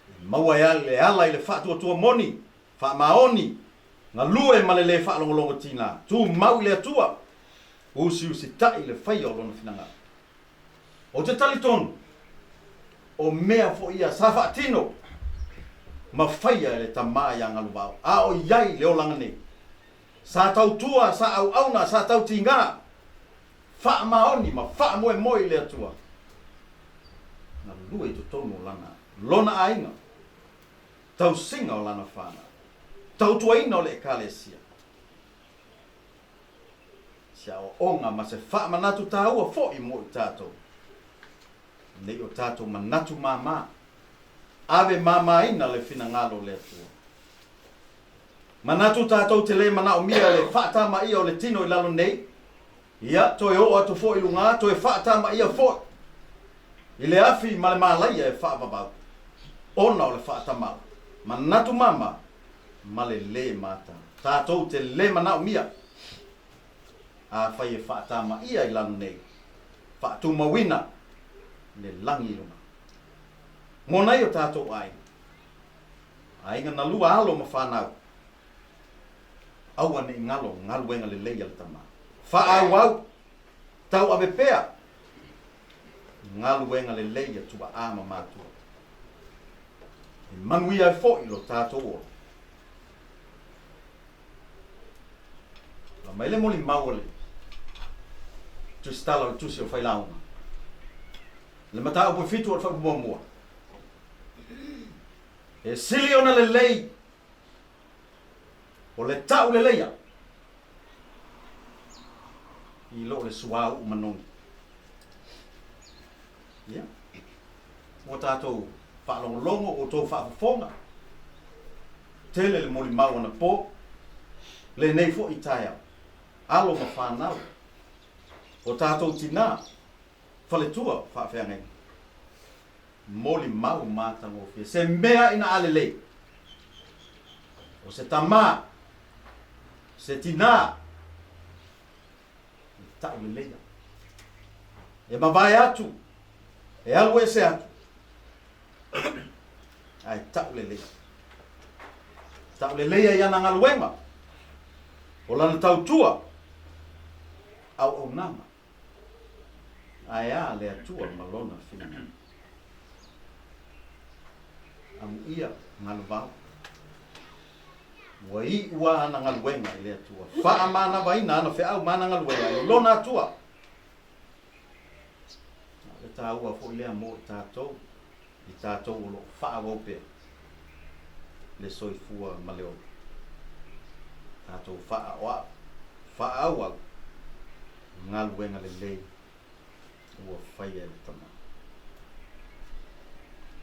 E maua e le ala i le faatuatua moni, faamaoni, galue ma le lē faalogologo tina, tumau i le Atua, usiusitaʻi i le faia o Lona finagalo. Ou te talitonu, o mea foi ia sa faatino ma faia e le tama ia Galuvao, a o i ai le olaga nei. Sa tautua, sa auauna, sa tautigā, faamaoni ma faamoemoe i le Atua. Galue i totonu o lana, lona aiga, tausiga o lana fanau, tautuaina o le Ekalesia. Se aoaoga ma se faamanatu taua foi mo i tatou, ne i o tatou manatu māmā, ave māmāina le finagalo o le Atua. Manatu tatou te lē manaomia le faatamaia o le tino i lalo nei, ia, toe oo atu foi i lugā, toe faatamaia foi i le afi ma le malaia e faavavau, ona o le faatamala, manatu māmā ma le lē mata. Tatou te lē manaomia, afai e faatamaia i lalo nei, faatumauina le lagi i lugā. Mo nai o tatou aiga, Aiga na lua alo ma fanau. Aua ne i galo galuega lelei a le tama. Faaauau, tauave pea galuega lelei a tuaa ma matua. E manuia ai foi lo tatou ola. Ola mai le molimau a le tusitala o le tusi o Failauga. Le mataupu e fitu o le Fuaiupu Muamua. E sili ona lelei o le tauleleia i lo le suauu manogi. Ia, ua tatou faalogologo, ua outou faafofoga, tele le molimau anapo, lenei foi taeao, alo ma fanau, o tatou tinā, faletua faafeagaiga. Molimau matagofie se mea ina a lelei, o se tamā, se tinā, e tauleleia. E mavae atu, e alu ese atu, ae tauleleia. Tauleleia i ana galuega, o lana tautua, auaunaga. Ae a le Atua ma Lona finagalo? Amuia galuvao. Ua iu a ana galuega i le Atua. Faamanavaina ana feau ma ana galuega i Lona Atua. A o le taua foi lea mo i tatou, i tatou o lo o faaauau pea le soifua ma le ola. Tatou faaoao, faaauau galuega lelei ua faia e le tama.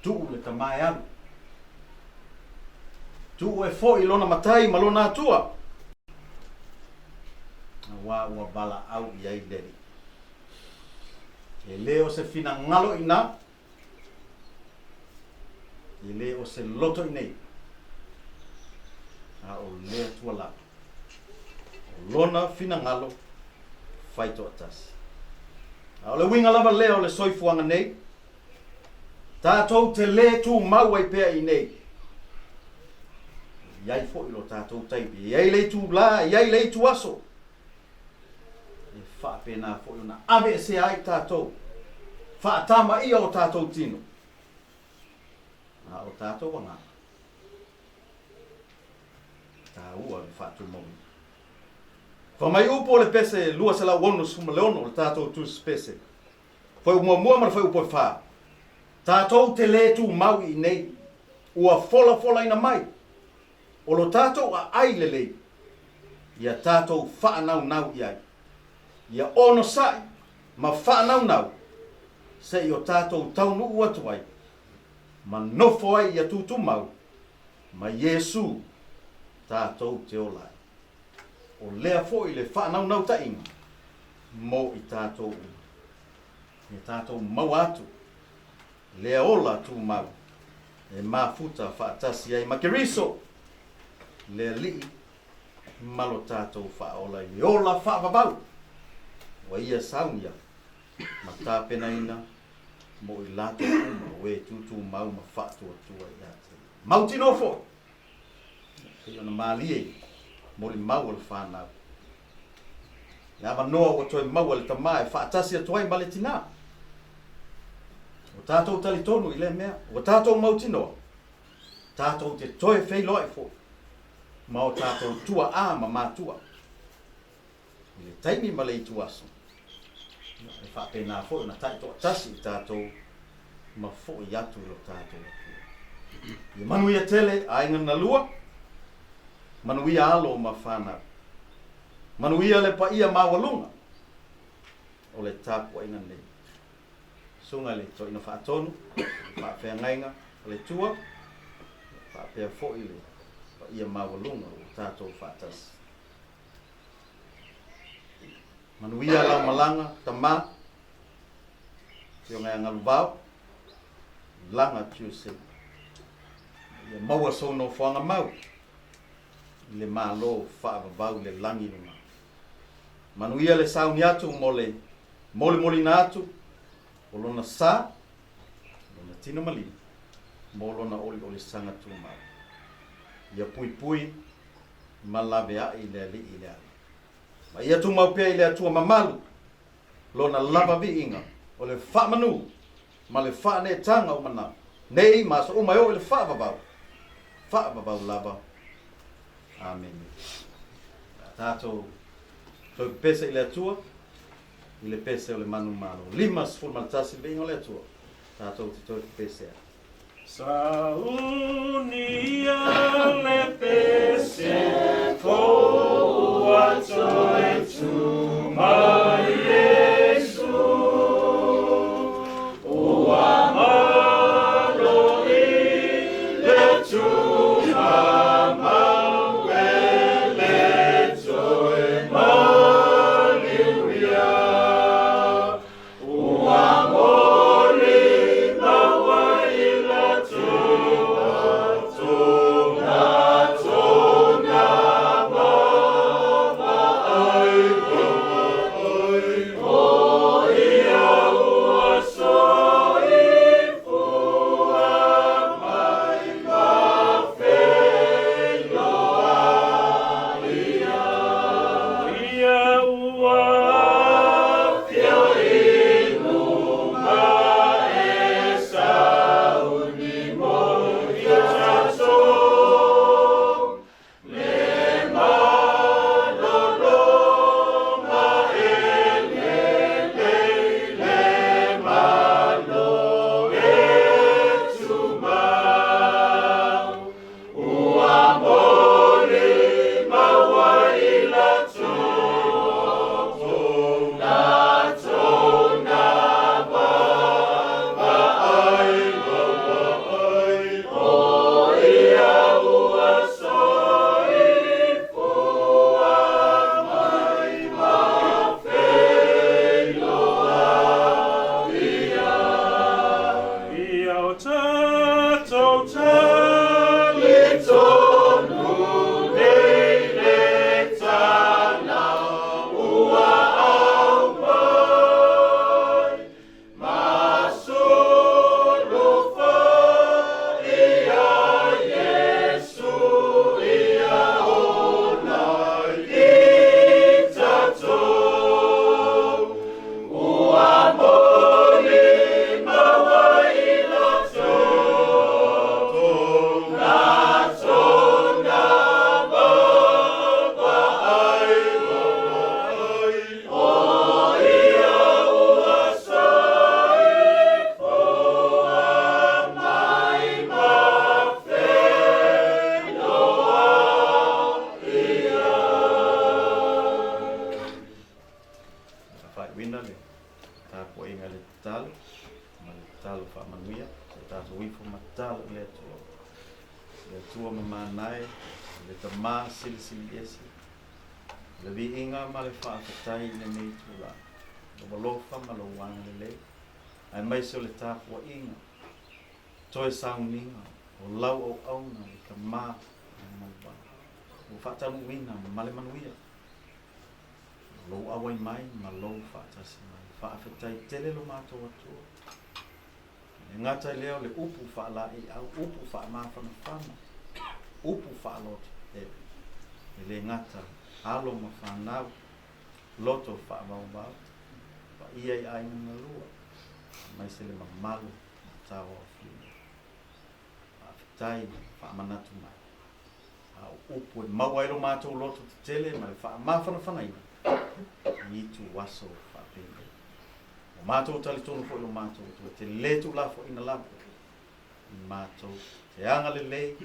Tuu le tama e alu. Tuu e foi lona matai ma lona atua. Aua ua valaau i ai le Alii. E le o se finagalo i ina, E le o se loto i nei, a o le Atua lava. O Lona finagalo fai toatasi. A o le uiga lava lea o le soifuaga nei, tatou te lē tumau ai pea i nei. E i ai foi lo tatou taimi, e i ai le itulā, e i ai le ituaso, E faapena foi ona aveesea ai tatou, faatamaia o tatou tino, a o tatou agaga. E taua le faatumauina. Fai mai upu o le pese 266 o le tatou Tusi Pese, Fuaiupu muamua ma le fuaiupu e fa, Tatou te lē tumau i inei, ua folafolaina mai O lo tatou aai lelei, ia tatou faanaunau i ai. Ia onosai ma faanaunau se i o tatou taunuu atu ai ma nofo ai ia tutumau ma Iesu tatou te ola ai. O lea foi le faanaunautaiga mo i tatou uma. Ia tatou maua atu lea ola tumau e mafuta faatasi ai ma Keriso, le Alii ma lo tatou faaola i le ola faavavau ua Ia saunia ma tapenaina mo i latou uma o e tutumau ma faatuatua ia te Ia. Mautinoa foi, e pei ona malie i molimau o le fanau, le avanoa ua toe maua e le tama e faatasi atu ai ma le tinā. Ua tatou talitonu i lea mea, ua tatou mautinoa, tatou te toe feiloai foi ma o tatou tua'a ma matua. I le taimi ma le ituaso, e faapena foi ona taitoatasi i tatou ma foi atu i lo tatou Atua. Ia manuia tele aiga na lua, manuia alo ma fanau. Manuia le paia maualuga o le tapuaiga nei. Susuga i le Toeaina Faatonu, le Faafeagaiga Faletua, faapea foi le paia maualuga ua tatou faatasi. Manuia lau malaga tama, Afioga ia Galuvao, Laga Tuesay. Ia maua sou nofoaga mau i le Malo faavavau i le lagi luga. Manuia le sauni atu mo le molimolina atu o lona sa, lona tino maliu, mo lona oliolisaga tumau. Ia puipui ma laveai le Alii i le ala. Ma ia tumau pea i le Atua mamalu lona lava viiga o le faamanu ma le faaneetaga o mana nei ma aso uma e oo i le faavavau, faavavau lava. Amene. A tatou toe pepese i le Atua i le pese o le manumalo. 51 le viiga o le Atua, tatou te toe pepese ai. Saunia le pese fou ua toe tuma Iesu. Ua malo i le tuma mau e le toe maliu ia. Ua moli maua i le tuna, tuna, tuna vaavaai, vaavaai. O ia ua soifua mai ma feiloai ia. Ia ua afio i luga e sauni mo i tatou, le malologa e lelei le Malo e tumau. Ua moli maua i le tino, tatou na vaavaai, vaavaai. O ia ua soifua mai ma feiloai ia. Ia o tatou talitonu nei le tala ua aumai, ma sulufa ia Iesu ia ola i tatou. Ua moli maua i le tatou na vaavaai, vaavaai. O ia ua soifua mai ma feiloai ia. A faaiuina le tapuaiga i le tatalo ma le tatalo faamanuia, se i tatou ifo ma tatalo i le Atua. Le Atua mamana e, le Tama silisili ese, le viiga ma le faafetai i lenei itula, lou alofa ma lou agalelei, aemaise o le tapuaiga, toe sauniga o lau auauna le Tama ma le Vala. Ua faataunuuina ma le manuia lou auai mai ma lou faatasi mai. Faafetai tele lo matou Atua. E le gata i lea o le upu faalaeiau, upu faamafanafana, upu faaloto tele. E le gata alo ma fanau, loto faavaovao, paia i aiga galua, aemaise le mamalu ma tauaofiina. Faafetai faamanatu mai. A o upu e maua ai lo matou loto tetele ma le faamafanafanaina i ituaso faapenei. Ua matou talitonu foi lo matou Atua e te le tuulafoaina lava i matou te agalelei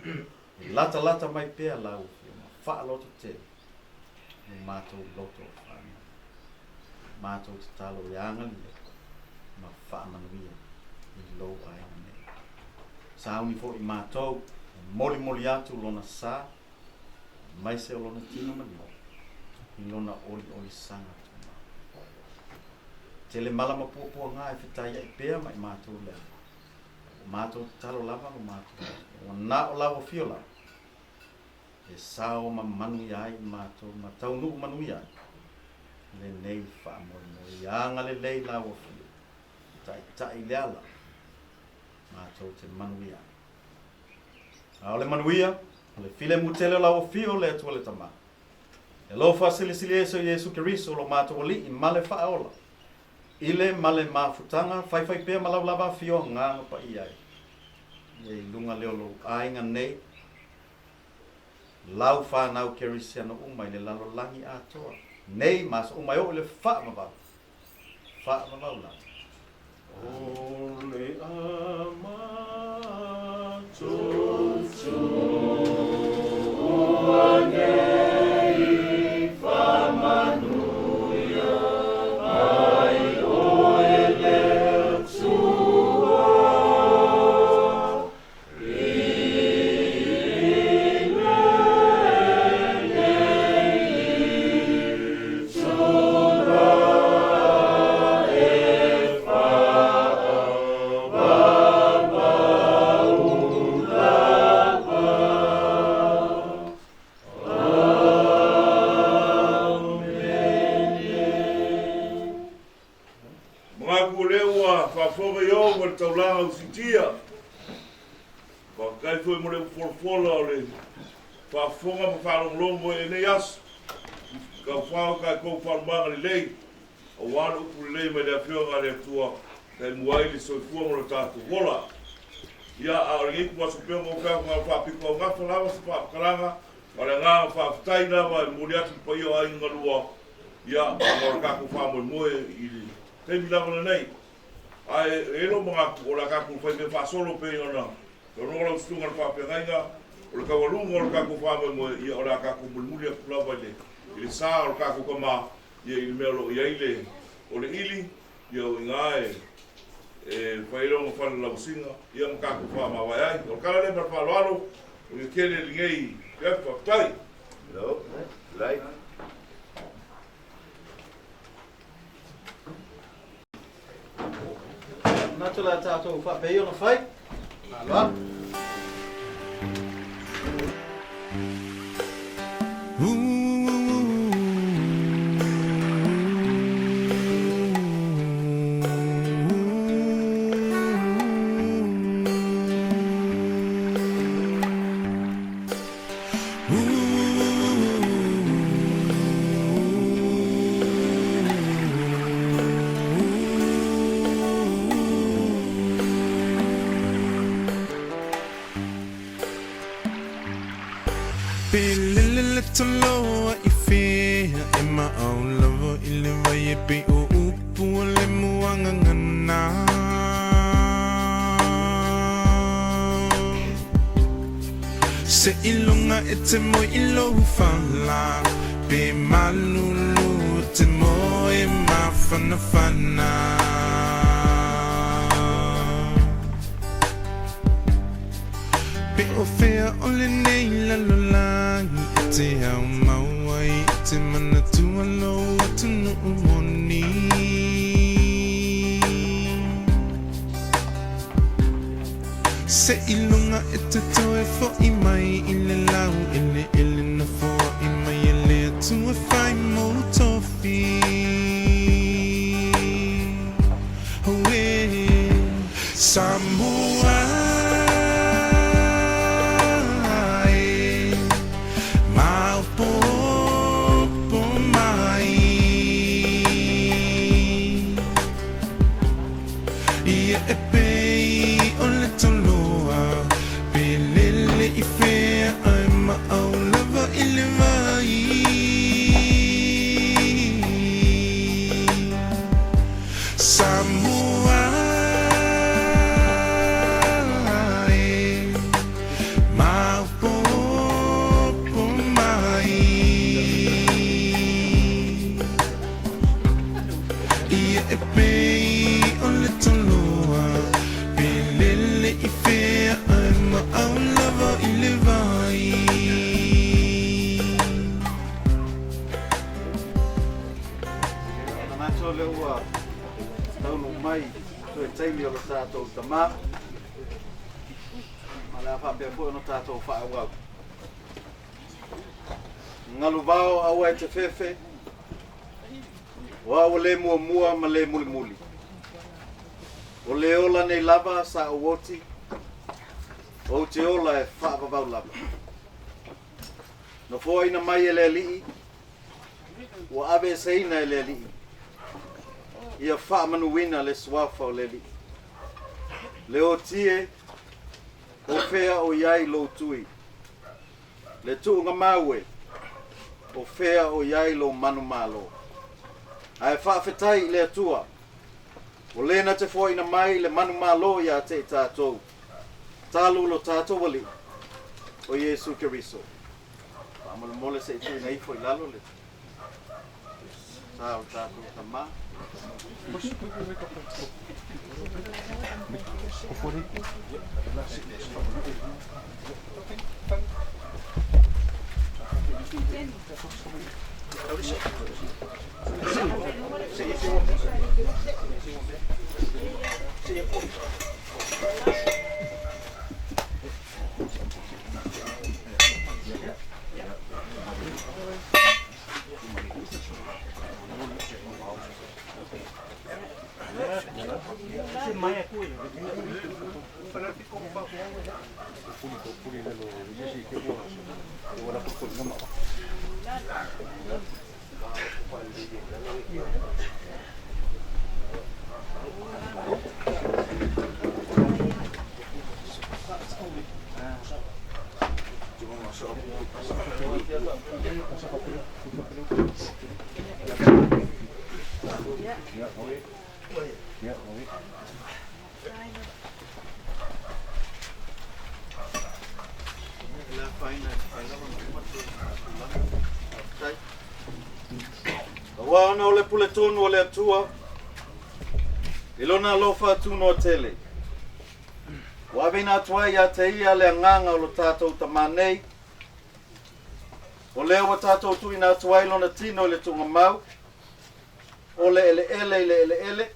e latalata mai pea lau Afioga faalototele lo matou loto faanoa. Matou tatalo ia agalelei ma faamanuia i lou aiga nei. Sauni foi matou e molimoli atu lona sa aemaise o lona tino maliu i lona oliolisaga tumau. Tele mala ma puapuaga e fetaiai pea ma i matou i le ala. Ua matou tatalo lava lo matou Atua, ua na o lau afio lava e sao ma manuia ai i matou ma taunuu manuia ai lenei faamoemoe. Ia agalelei lau afio, taitai le ala matou te manuia ai. A o le manuia, o le filemu tele o lau afio le Atua le Tama. E alofa silisili ese o Iesu Keriso lo matou Alii ma le Faaola, i le ma le mafutaga faifai pea ma lau lava afio agaga paia ai. Ia i luga lea o lou aiga nei, lau fanau Kerisiano uma i le lalolagi atoa, nei ma aso uma e oo i le faavavau, faavavau lava. O le Manatu o lea ua faafofoga i o ma le taulaga usitia. Faafetai foi mo le upu folafola o le faafofoga ma faalogologo i lenei aso. Taufao i tatou faalumaga lelei, aua le upu lelei mai le Afioga a le Atua, taimua ai le soifua ma lo tatou ola. Ia, a o lenei ituaso pea ua ou feafa o faapito augafa lava se faamatalaga, a o le agaga faafetai lava e momoli atu i le paia o aiga galua, ia, ona o le tatou faamoemoe i le taimi lava lenei. Ae e i ai lou manatu, o le a tatou fai mea faasolo pei ona saunoa lau Susuga i le Faafeagaiga, o le taualuga o le tatou faamoemoe, ia o le a tatou mulimuli atu lava i le, i le sa o le tatou tama, ia i le mea o lo o i ai le, o le ili, ia o i ina e, e fai ai lona fale lauasiga, ia ma tatou faamavae ai. O le tala lea ma le faaaloalo, o le tele lenei afiafi, faafetai. Hello. Like. Manatu o le a tatou faapea ona fai. Faaaloalo. Pe lele le toloa i fea e maau lava i le wai e pei o upu o le muagagana. Seiloga e te moe i lou fala, pe malulu e te moe mafanafana. Pe o fea o lenei lalolagi e te ao mau ai e te manatua lou atunuu moni. Seiloga e te toe fo'i mai i le laueleele na fo'i. Atua e fai mou tofi Oh eh Samoa e Maopopo mai Ia e pei o le tauloa Pe lele i fea ae maau lava i le vai Samoa e Maopopo mai Ia e pei o le tauloa Pe lele i fea ae maau lava i le vai. Manatu o lea ua taunuu mai toe taimi o lo tatou tama, ma le a faapea foi ona tatou faaauau. Galuvao aua e te fefe, o au o le muamua ma le mulimuli. O le ola nei lava sa ou oti, ou te ola e faavavau lava. Na foaina mai e le Alii, ua aveeseina e le Alii, ia faamanuina le suafa o le Alii. Le oti e, o fea o i ai lou tui? Le tuugamau e, o fea o i ai lou manumalo? Ae faafetai i le Atua, o le na te foaina mai le manumalo ia te i tatou, talu lo tatou Alii, o Iesu Keriso. Faamolemole se i tuuina ifo i lalo le sa o le tatou Tama. Aua ona o le pule tonu o le Atua i lona alofa tunoa tele. Ua aveina atu ai ia te ia le agaga o lo tatou Tama nei, o lea ua tatou tuuina atu ai lona tino i le tuugamau, o le eleele i le eleele,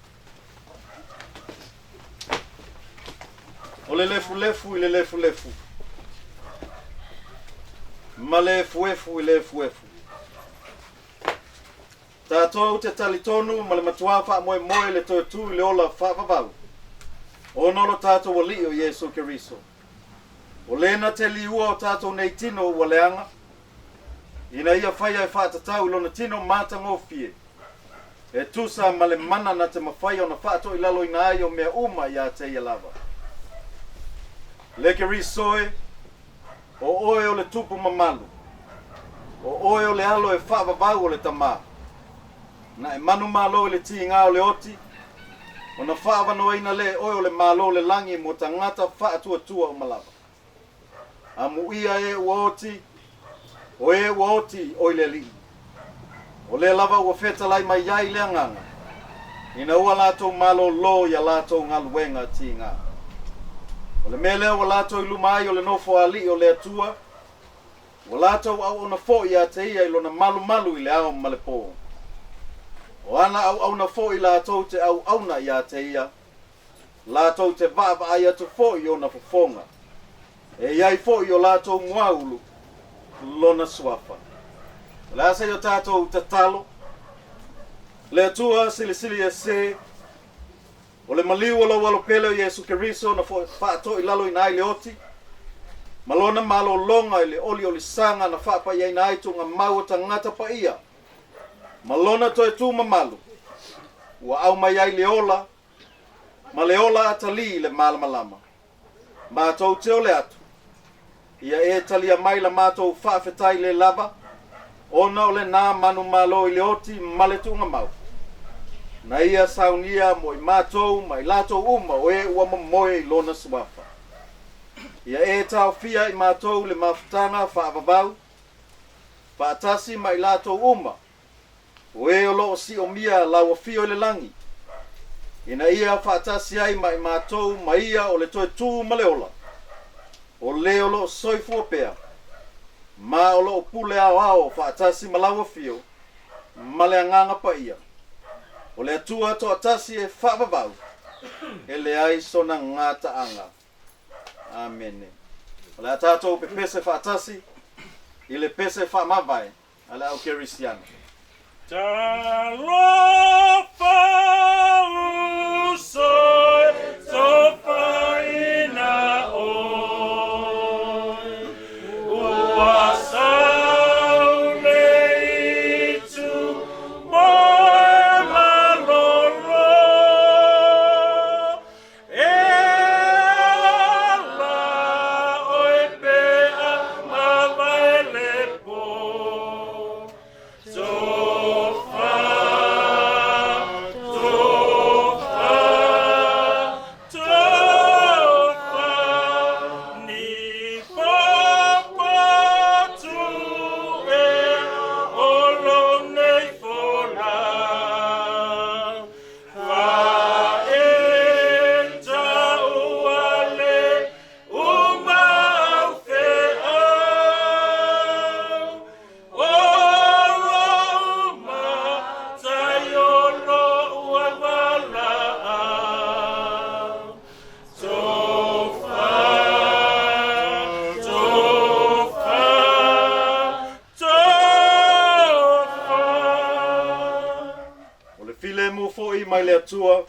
o le lefulefu i le lefulefu, ma le efuefu i le efuefu. Tatou te talitonu ma le matuā faamoemoe i le toe tu i le ola faavavau, ona o lo tatou Alii o Iesu Keriso. O lena te liua o tatou nei tino ua leaga, ina ia faia e faatatau i lona tino matagofie, e tusa ma le mana na te mafai ona faatoilaloina ai o mea uma ia te ia lava. Le Keriso e, o oe o le tupu mamalu, o oe o le alo e faavavau o le Tama, na e manumalo i le tiga o le oti, ona faaavanoaina lea e oe o le Malo o le lagi mo tagata faatuatua uma lava. Amuia e ua oti, o e ua oti o i le Alii. O lea lava ua fetalai mai ai le Agaga, ina ua latou malōlō i a latou galuega tiga. O le mea lea ua latou i luma ai o le nofo alii o le Atua, ua latou auauna foi ia te ia i lona malumalu i le ao ma le pō. O ana auauna foi latou te auauna ia te ia, latou te vaavaai atu foi i ona fofoga, e i ai foi i o latou muaulu lona suafa. O le a se i o tatou tatalo? Le Atua Silisili Ese, o le maliu o Lou Alo pele o Iesu Keriso na faatoilaloina ai le oti, ma Lona malologa i le oliolisaga na faapaiaina ai tuugamau o tagata paia, ma Lona toe tu mamalu, ua aumai ai le ola ma le ola atalii i le malamalama. Matou te ole atu, ia e talia mai la matou faafetai le lava, ona o lenā manumalo i le oti ma le tuugamau, na ia saunia mo i matou ma i latou uma o e ua momoe i Lona suafa. Ia e taofia i matou le mafutaga faavavau, faatasi ma i latou uma o e o lo o siomia lau afio i le lagi, ina ia faatasi ai ma i matou ma ia o le toe tu ma le ola, o le o lo o soifua pea, ma o lo o pule aoao faatasi ma lau afio ma le Agaga Paia, o le Atua toatasi e faavavau, e leai sona gataaga. Amene. O le a tatou pepese faatasi i le pese faamavae a le au Kerisiano. Talofa uso e tofaina oe, ua sau le itu moe malolo. E ala oe pea mavae le po. Tofa, tofa, tofa, ni popotu ea o lou nei fola. O le filemu foi mai le Atua,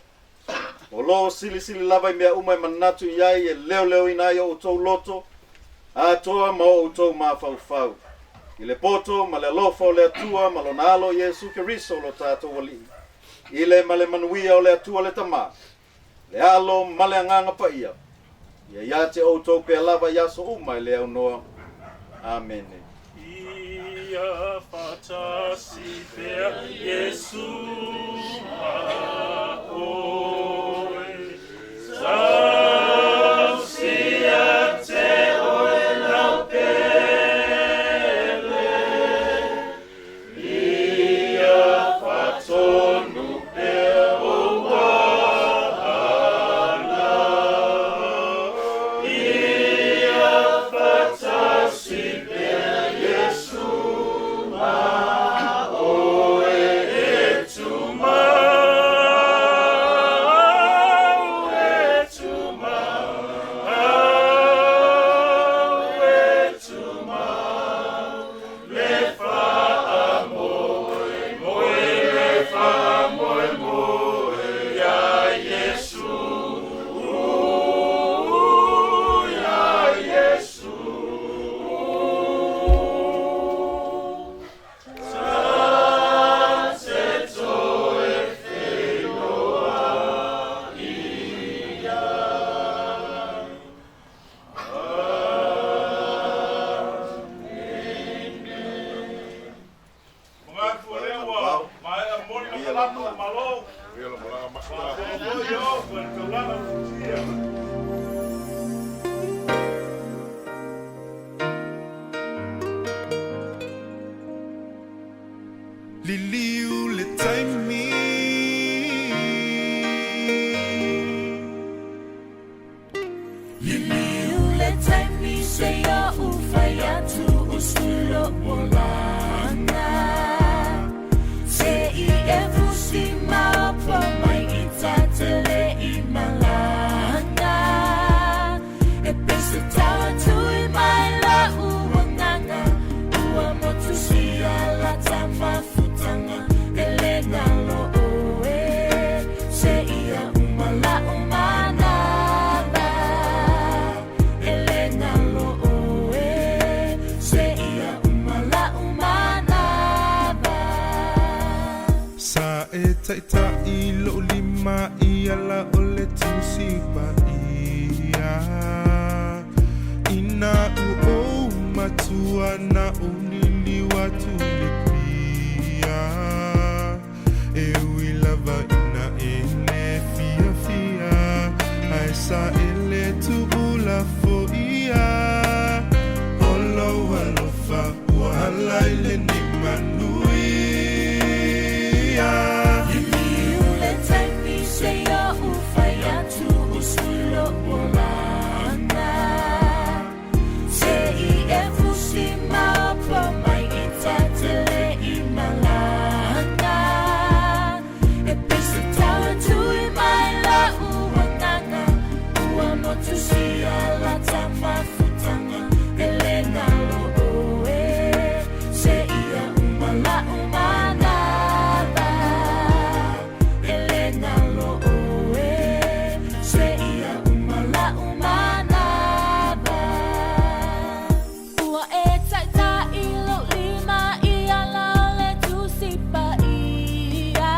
o lo o silisili lava i mea uma e manatu i ai e leoleoina ai o outou loto atoa ma o outou mafaufau, i le poto ma le alofa o le Atua ma Lona Alo Iesu Keriso lo tatou Alii, i le ma le manuia o le Atua le Tama, le Alo ma le Agaga Paia, ia ia te outou pea lava i aso uma e le aunoa. Amene. Ia faatasi pea Iesu ma oe. Tausia te oe lau pele. Ia faatonu pea ou ala. Ia faatasi pea Iesu ma oe e tumau, e tumau, e tumau. Le faamoemoe, le faamoemoe ia Iesu, ia Iesu. Ta te toe feiloai ai. Manatu o lea ua maea moli le kalaka o le Malo. Faapea foi e ofu e le taulaga o Futia. Liliu le taimi. Liliu le taimi seia ou fai atu usu lou olaga. Se i e fusi maopo mai i ta te le i malaga. E pese tau atu i mai la'u agaga ua motusia la e taʻitaʻi loʻu lima i ala o le Tusi Paia. Inā ua ou matua na ou liliu atu i le pia. E ui lava ina e le fiafia, ae saele tuulafoia. O lou alofa ua hala i lenei manuia. Liliu le taimi seia ou fai atu usu lou olaga. Se i e fusi maopo mai i ta te le i malaga. E pei se taua tui mai la'u agaga ua motusia la ta mafutaga e le galo ʻoe seia uma la'u manava e le galo ʻoe seia uma la'u manava. Ua e taʻitaʻi lou lima i ala o le Tusi Paia.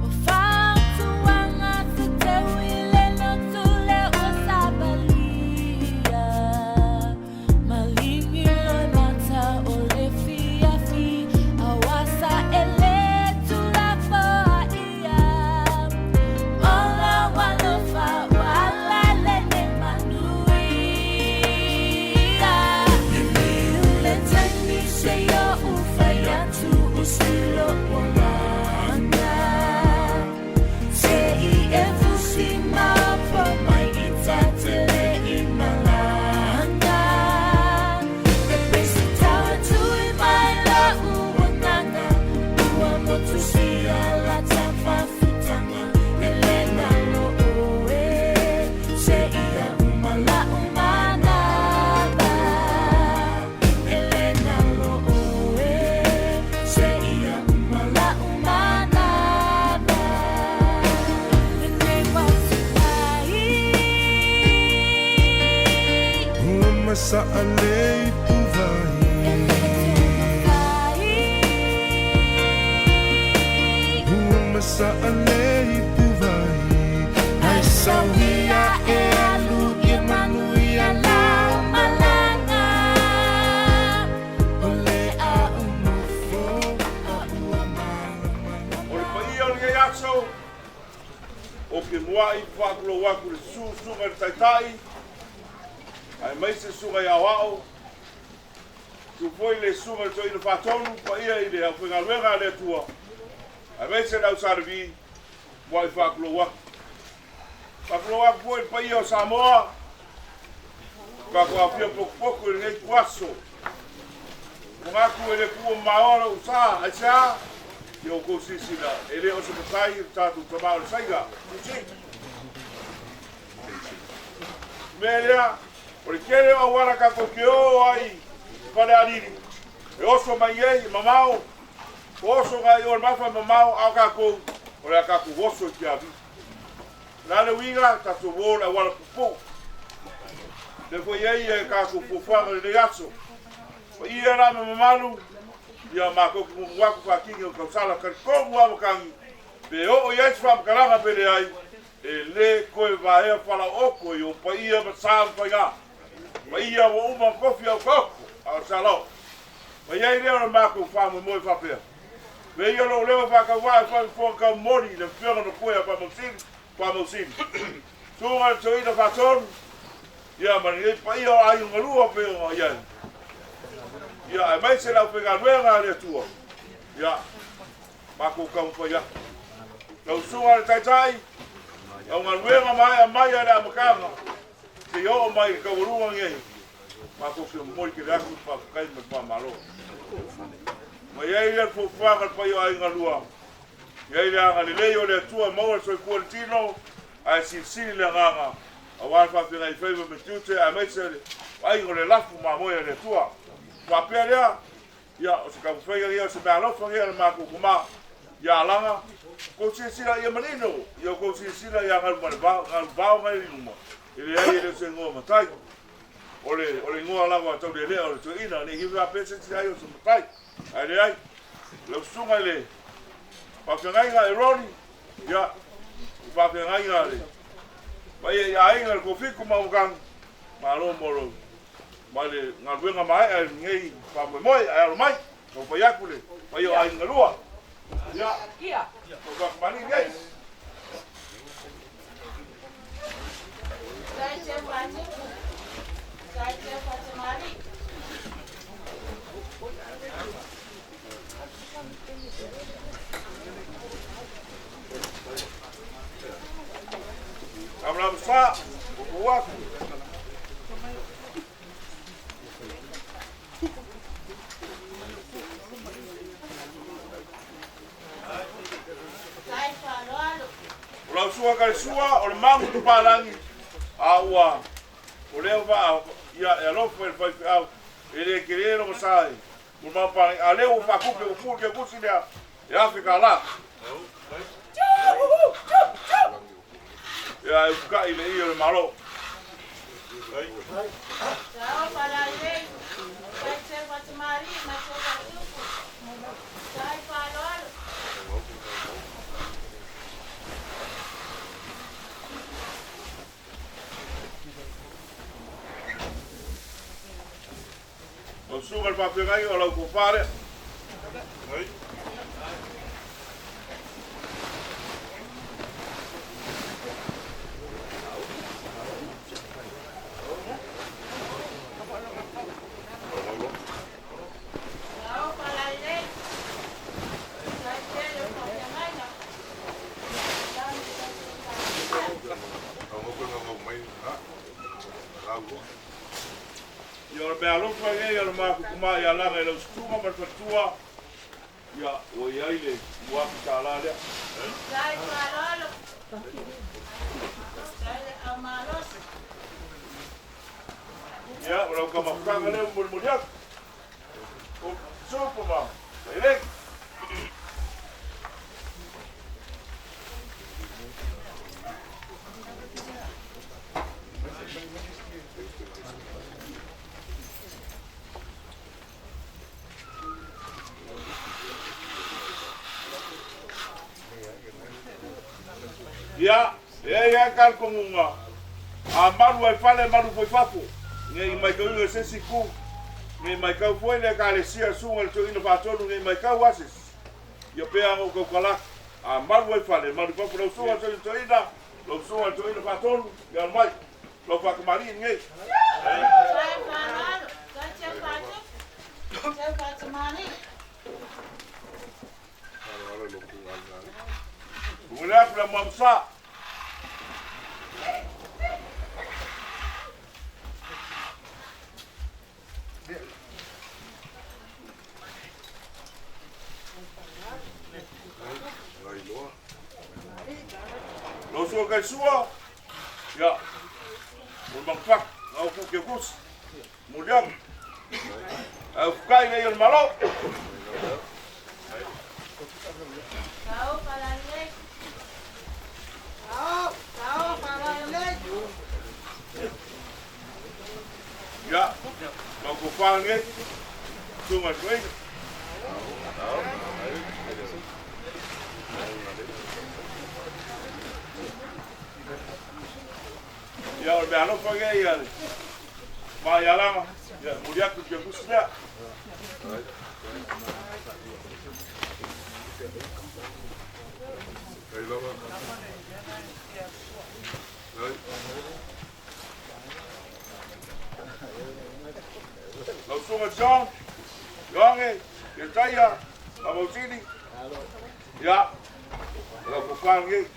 O fautuaga se teu i le lotu lea ua savalia. Maligi loimata o le fiafi a ua saele tuulafoaia. O lou alofa ua hala i lenei manuia. Liliu le taimi seia ou fai atu usi lou olaga. Se i e fusi maopo mai i ta te le i malaga. E pei se taua tui mai la'u agaga ua motusia la ta mafutaga e le galo ʻoe seia uma la'u manava e le galo ʻoe seia uma la'u manava lenei ua tuai. Ua masaʻale i puvai. Ua masaʻale i puvai. Ae sauia e alu ia manuia lau malaga. O le a ou nofo a ua malamalama. O le paia o lenei aso, ou te muai faatulou atu i le susu susuga i le Taitai, aemaise susuga i aoao, susu foi le susuga i le Toeaina Faatonu, paia i le aufaigaluega a le Atua, aemaise le au Sa Levi, muai faatulou atu. Faatulou atu foi i le paia o Samoa, tatou afio potopoto i lenei ituaso. Manatu e le tuua mamaoa lou sa, aisea? Ia outou silasila, e le o se matai le tatou tama o le Saina, Putin. O le mea lea, o le tele o auala tatou te o ai i Falealili, e oso mai nei, e mamao, oso nai o le mafa e mamao, a o tatou, o le a tatou oso i Tiavi. O le a le uiga, tatou o i le auala pupuu. Lea foi e i ai a tatou fuafuaga i lenei aso. Paia la ma mamalu, ia matou te muamua atu faatini o le tausala talitonu lava matagi, pe oo i ai se faamatalaga pe leai, e le toe vaea falaooto i ou paia ma sa ma faiga. Paia ua uma ona tofi au taoto, a o le salao. Ma i ai lea o le matou faamoemoe faapea. Pei o lou leo e faatauvaa e fai ma fofoga taumoli i le afioga na pue a Faamausili, Faamausili. Susuga i le Toeaina Faatonu, ia ma lenei paia o aiga galua pei ona i ai. Ia aemaise le aufaigaluega a le Atua. Ia, matou taumafai atu. Lau Susuga i le Taitai, lau galuega maea mai lava i le amataga seia oo mai i le taualuga nei, matou te momoli tele atu le faafetai ma le faamalo. Ma i ai lea le fuafuaga a le paia o aiga galua, i ai le agalelei o le Atua e maua le soifua i le tino, ae silisili le agaga aua le faafeagai faiva ma tiute aemaise le vaaiga o le lafu mamoe a le Atua. Faapea lea, ia, o se taumafaiga ia, o se meaalofa ia a le matou tama ia Alaga, tou silasila ia manino, ia outou silasila ia Galumalevao, Galuvao mai i luma, e leai e le o se igoa matai. O le, o le igoa lava a Taulealea o le toeaina, ne i faapea se isi ai o se matai, ae leai. Lau susuga i le. Faafeagaiga e Ronnie, ia, le faafeagaiga a le paia i aiga i le Kofiku ma Aumakaga, malo mo lou mai le galuega maea i lenei faamoemoe, ae alo mai, taumafai atu le paia o aiga galua. Ia, lau faakamani nei. Lamalama sa, puupuu atu. O lau suaga Kalesua, o le magu tupalagi, a ua o lea vaa ia e alofa i le faifeau, e le tele lona sa i mo le maupalagi, a o lea ua faatupe, ua fu le kegusi lea e $1,000. Ia e utukai i le i o le Malo. Lau susuga i le faafeagaiga o lau tofa lea. Ia, o le meaalofa lenei a le matou ia Laga i lau susuga ma le faletua, ia, ua i ai le $2,000 lea. Ia, o lau kamafutaga lea ua molimoli atu. O supu ma elegi. Ia, e ai lava talitonuga, a malu ai fale, malu foi fafo, ne i matauina i se isi itu, ne i matau foi le Ekalesia Susuga i le Toeaina Faatonu, ne i matau lava se isi. Ia pei lava ona ou tautala atu, a malu ai fale, malu i fafo lau Susuga i le Toeaina, lau Susuga i le Toeaina Faatonu, ia alu mai, lau faatamalii lenei. Momoli atu le amuamu sa. Lau Susuga Kaisua, ia, o le mangafaka, au ku ke kusi, momoli atu. Ae ufukai le ia o le Malo. Ia, lau tofa lenei, Susuga i le Toeaina. Ia, o le meaalofa lenei a le Maialaga, ia, e momoli atu le kegusi lea. Lau Susuga John, Ioane, Iesaia, Famausili, ia, lau tofa lenei.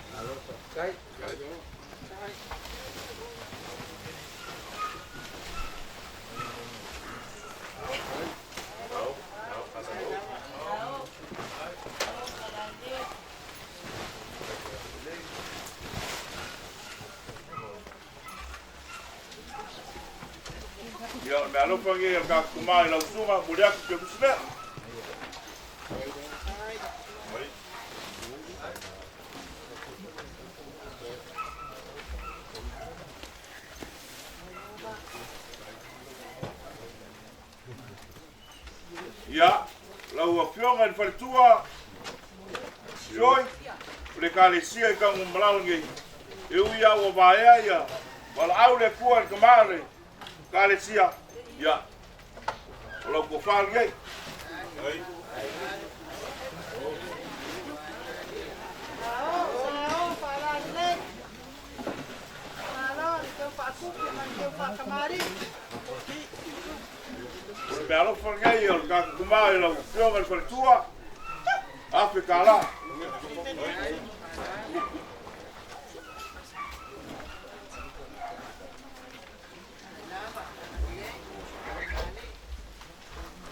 Ia, o le meaalofa lenei a le tatou tama i lau susuga, momoli atu le kegusi lea. Ia, lau Afioga i le faletua, Sioe, o le Ekalesia i Tanumalala nei, e ui lava ua vaea ia valaau le Atua i le tama o le Ekalesia, ia, o lau tofa lenei. O le meaalofa lenei o le tatou tama i lau Afioga i le Faletua, $1,000.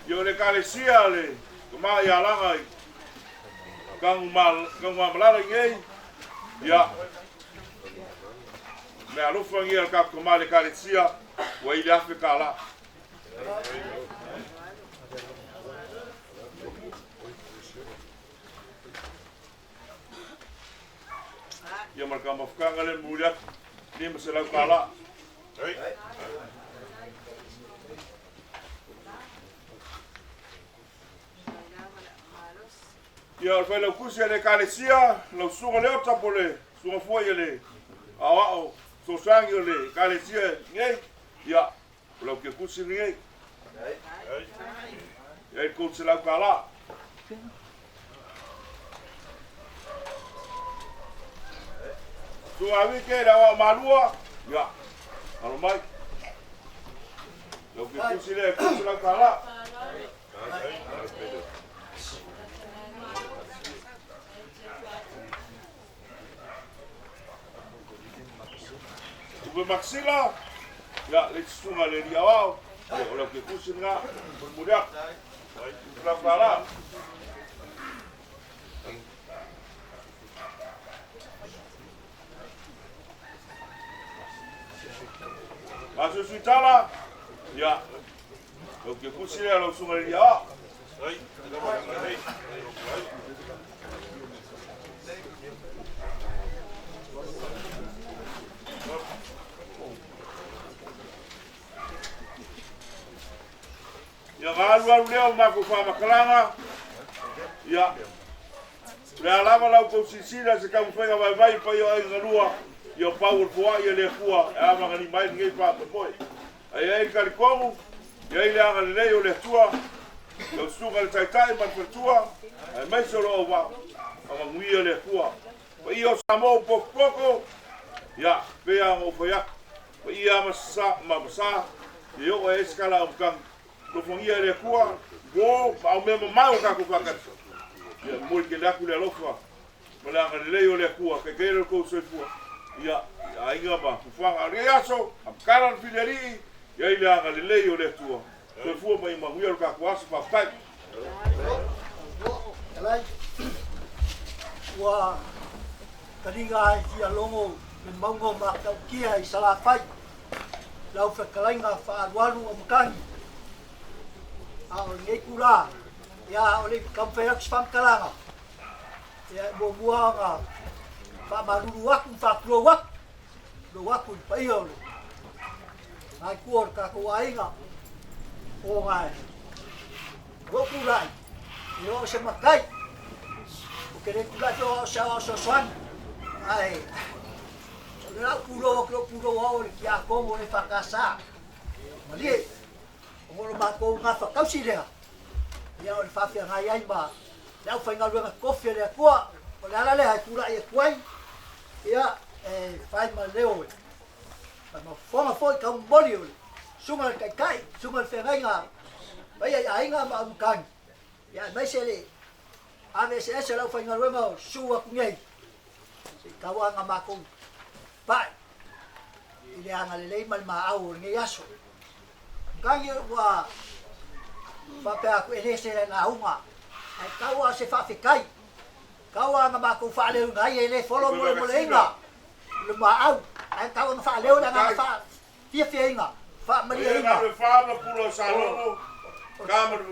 Ia o le Ekalesia le tama ia Alaga i Tanumalala i nei, ia, meaalofa lenei a le tatou tama i le Ekalesia, ua i le $1,000. Ia ma le taumafataga lea e momoli atu, $500. Ia, o le failautusi a le Ekalesia, lau Susuga Leota po o le Susuga foi a le Aoao Fesoasoani o le Ekalesia nei, ia, o lau tiatusi lenei. Ia i le $300. Susuga Awike, le Aoao Malua, ia, alo mai. Lau tiatusi lea e $300. Tupe Makasila, ia, le isi susuga i le alii aoao, ia, o lau tiatusi lena, molimoli atu. $300. Masuisui tala, ia, lau tiatusi lea lau susuga i le alii aoao. Ia ona alualu lea o matou faamatalaga, ia, o le a lava la outou silasila i se taumafaiga vaivai i paia o aiga galua, ia pau o le foai a le Atua e avagalima ai lenei faamoemoe. Ae i ai le talitonu, e i ai le agalelei o le Atua, lau Susuga i le Taitai ma le Faletua, aemaise o lou auvaa, faamanuia le Atua. Paia o Samoa ua potopoto, ia, pei lava ona ou fai atu, paia ma sa, ma sa, e oo ai se tala aumataga. Alofagia e le Atua, po ma aumea mamao o tatou faatasi. Ia, e momoli tele atu le alofa ma le agalelei o le Atua, taitaia lo outou soifua, ia, i aiga ma fuafuaga o lenei aso, a matala le filialii, i ai le agalelei o le Atua. Soifua ma ia manuia lo tatou aso, faafetai. Fetalai, ua taliga ai fia logo le mauga o Matautia i Salafai, lau fetalaiga faaalualu o Matagi. A o lenei itula, ia o le i taumafai atu se faamatalaga, Ia, e muamua ona faamalulu atu ma faatulou atu, tulou atu i le paia o le naitua o le tatou aiga, ona o lou tulai, e le o se matai, ou te le tulai foi o se aoao fesoasoani, ae o le lau pulou atu, lou pulou ao o le tiakono o le EFKS, malie, ona o le matou gafatausi lea, ia o le faafeagai ai ma le aufaigaluega tofi a le Atua, o le ala lea e tulai atu ai, ia, e fai ma leo e fai ma fofoga foi tau momoli o le susuga i le Taitai, susuga i le Feagaiga paia i aiga ma aumatagi, ia aemaise le ave eseese o le aufaigaluega o susu atu nei, se i tauaga matou pai i le agalelei ma le maau o lenei aso. Tagi ua faapea atu e le se lauga, ae tau lava o se faafetai. Tau lava na matou faaleoina ai e le folo molemoleina le muaau, ae tau lava na faaleo le agaga faafiafiaina, faamalieina o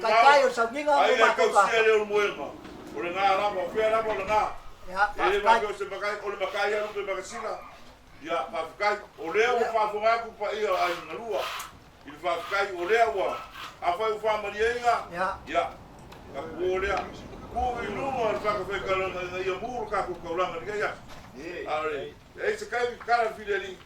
taitai o le sauniga mo matou tagata. Ia, faafetai. Ia, faafetai. O lea ua faafofoga atu paia o Aiga Galua i le faafetai o lea ua, afai ua faamalieina, ia, tatou o lea. Tuu i luga le fatafaitaulaga ina ia mu le tatou taulaga i lenei aso. A o le i ai se taimi, tatala le fili alii,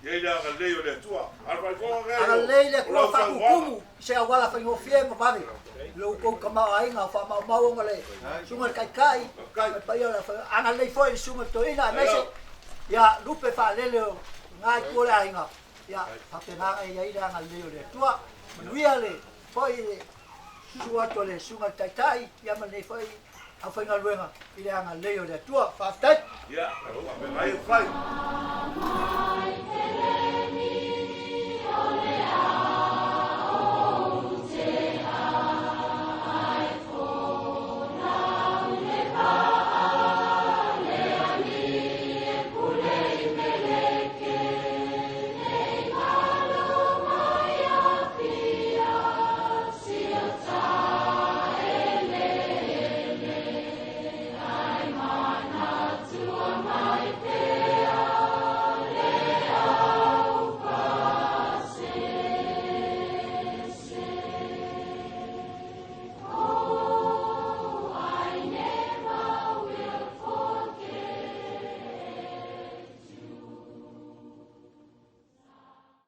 i ai le agalelei o le Atua. A o le faaifoga lenei Agalelei le o Atua lau saunoaga. faakukumu i se auala faigofie ma vave i lo outou tamaoaiga o faamaumau ona le Susuga i le Taitai ma le paia o le Agalelei foi i le Susuga i le Toeaina aemaise ia lupe faalele o lena itu o le aiga ia faapena ona i ai le agalelei o le Atua. Manuia le foi le susu atu o le Susuga i le Taitai ia ma lenei foi aufaigaluega i le agalelei o le Atua. Faafetai. Ia, faapena ia fai.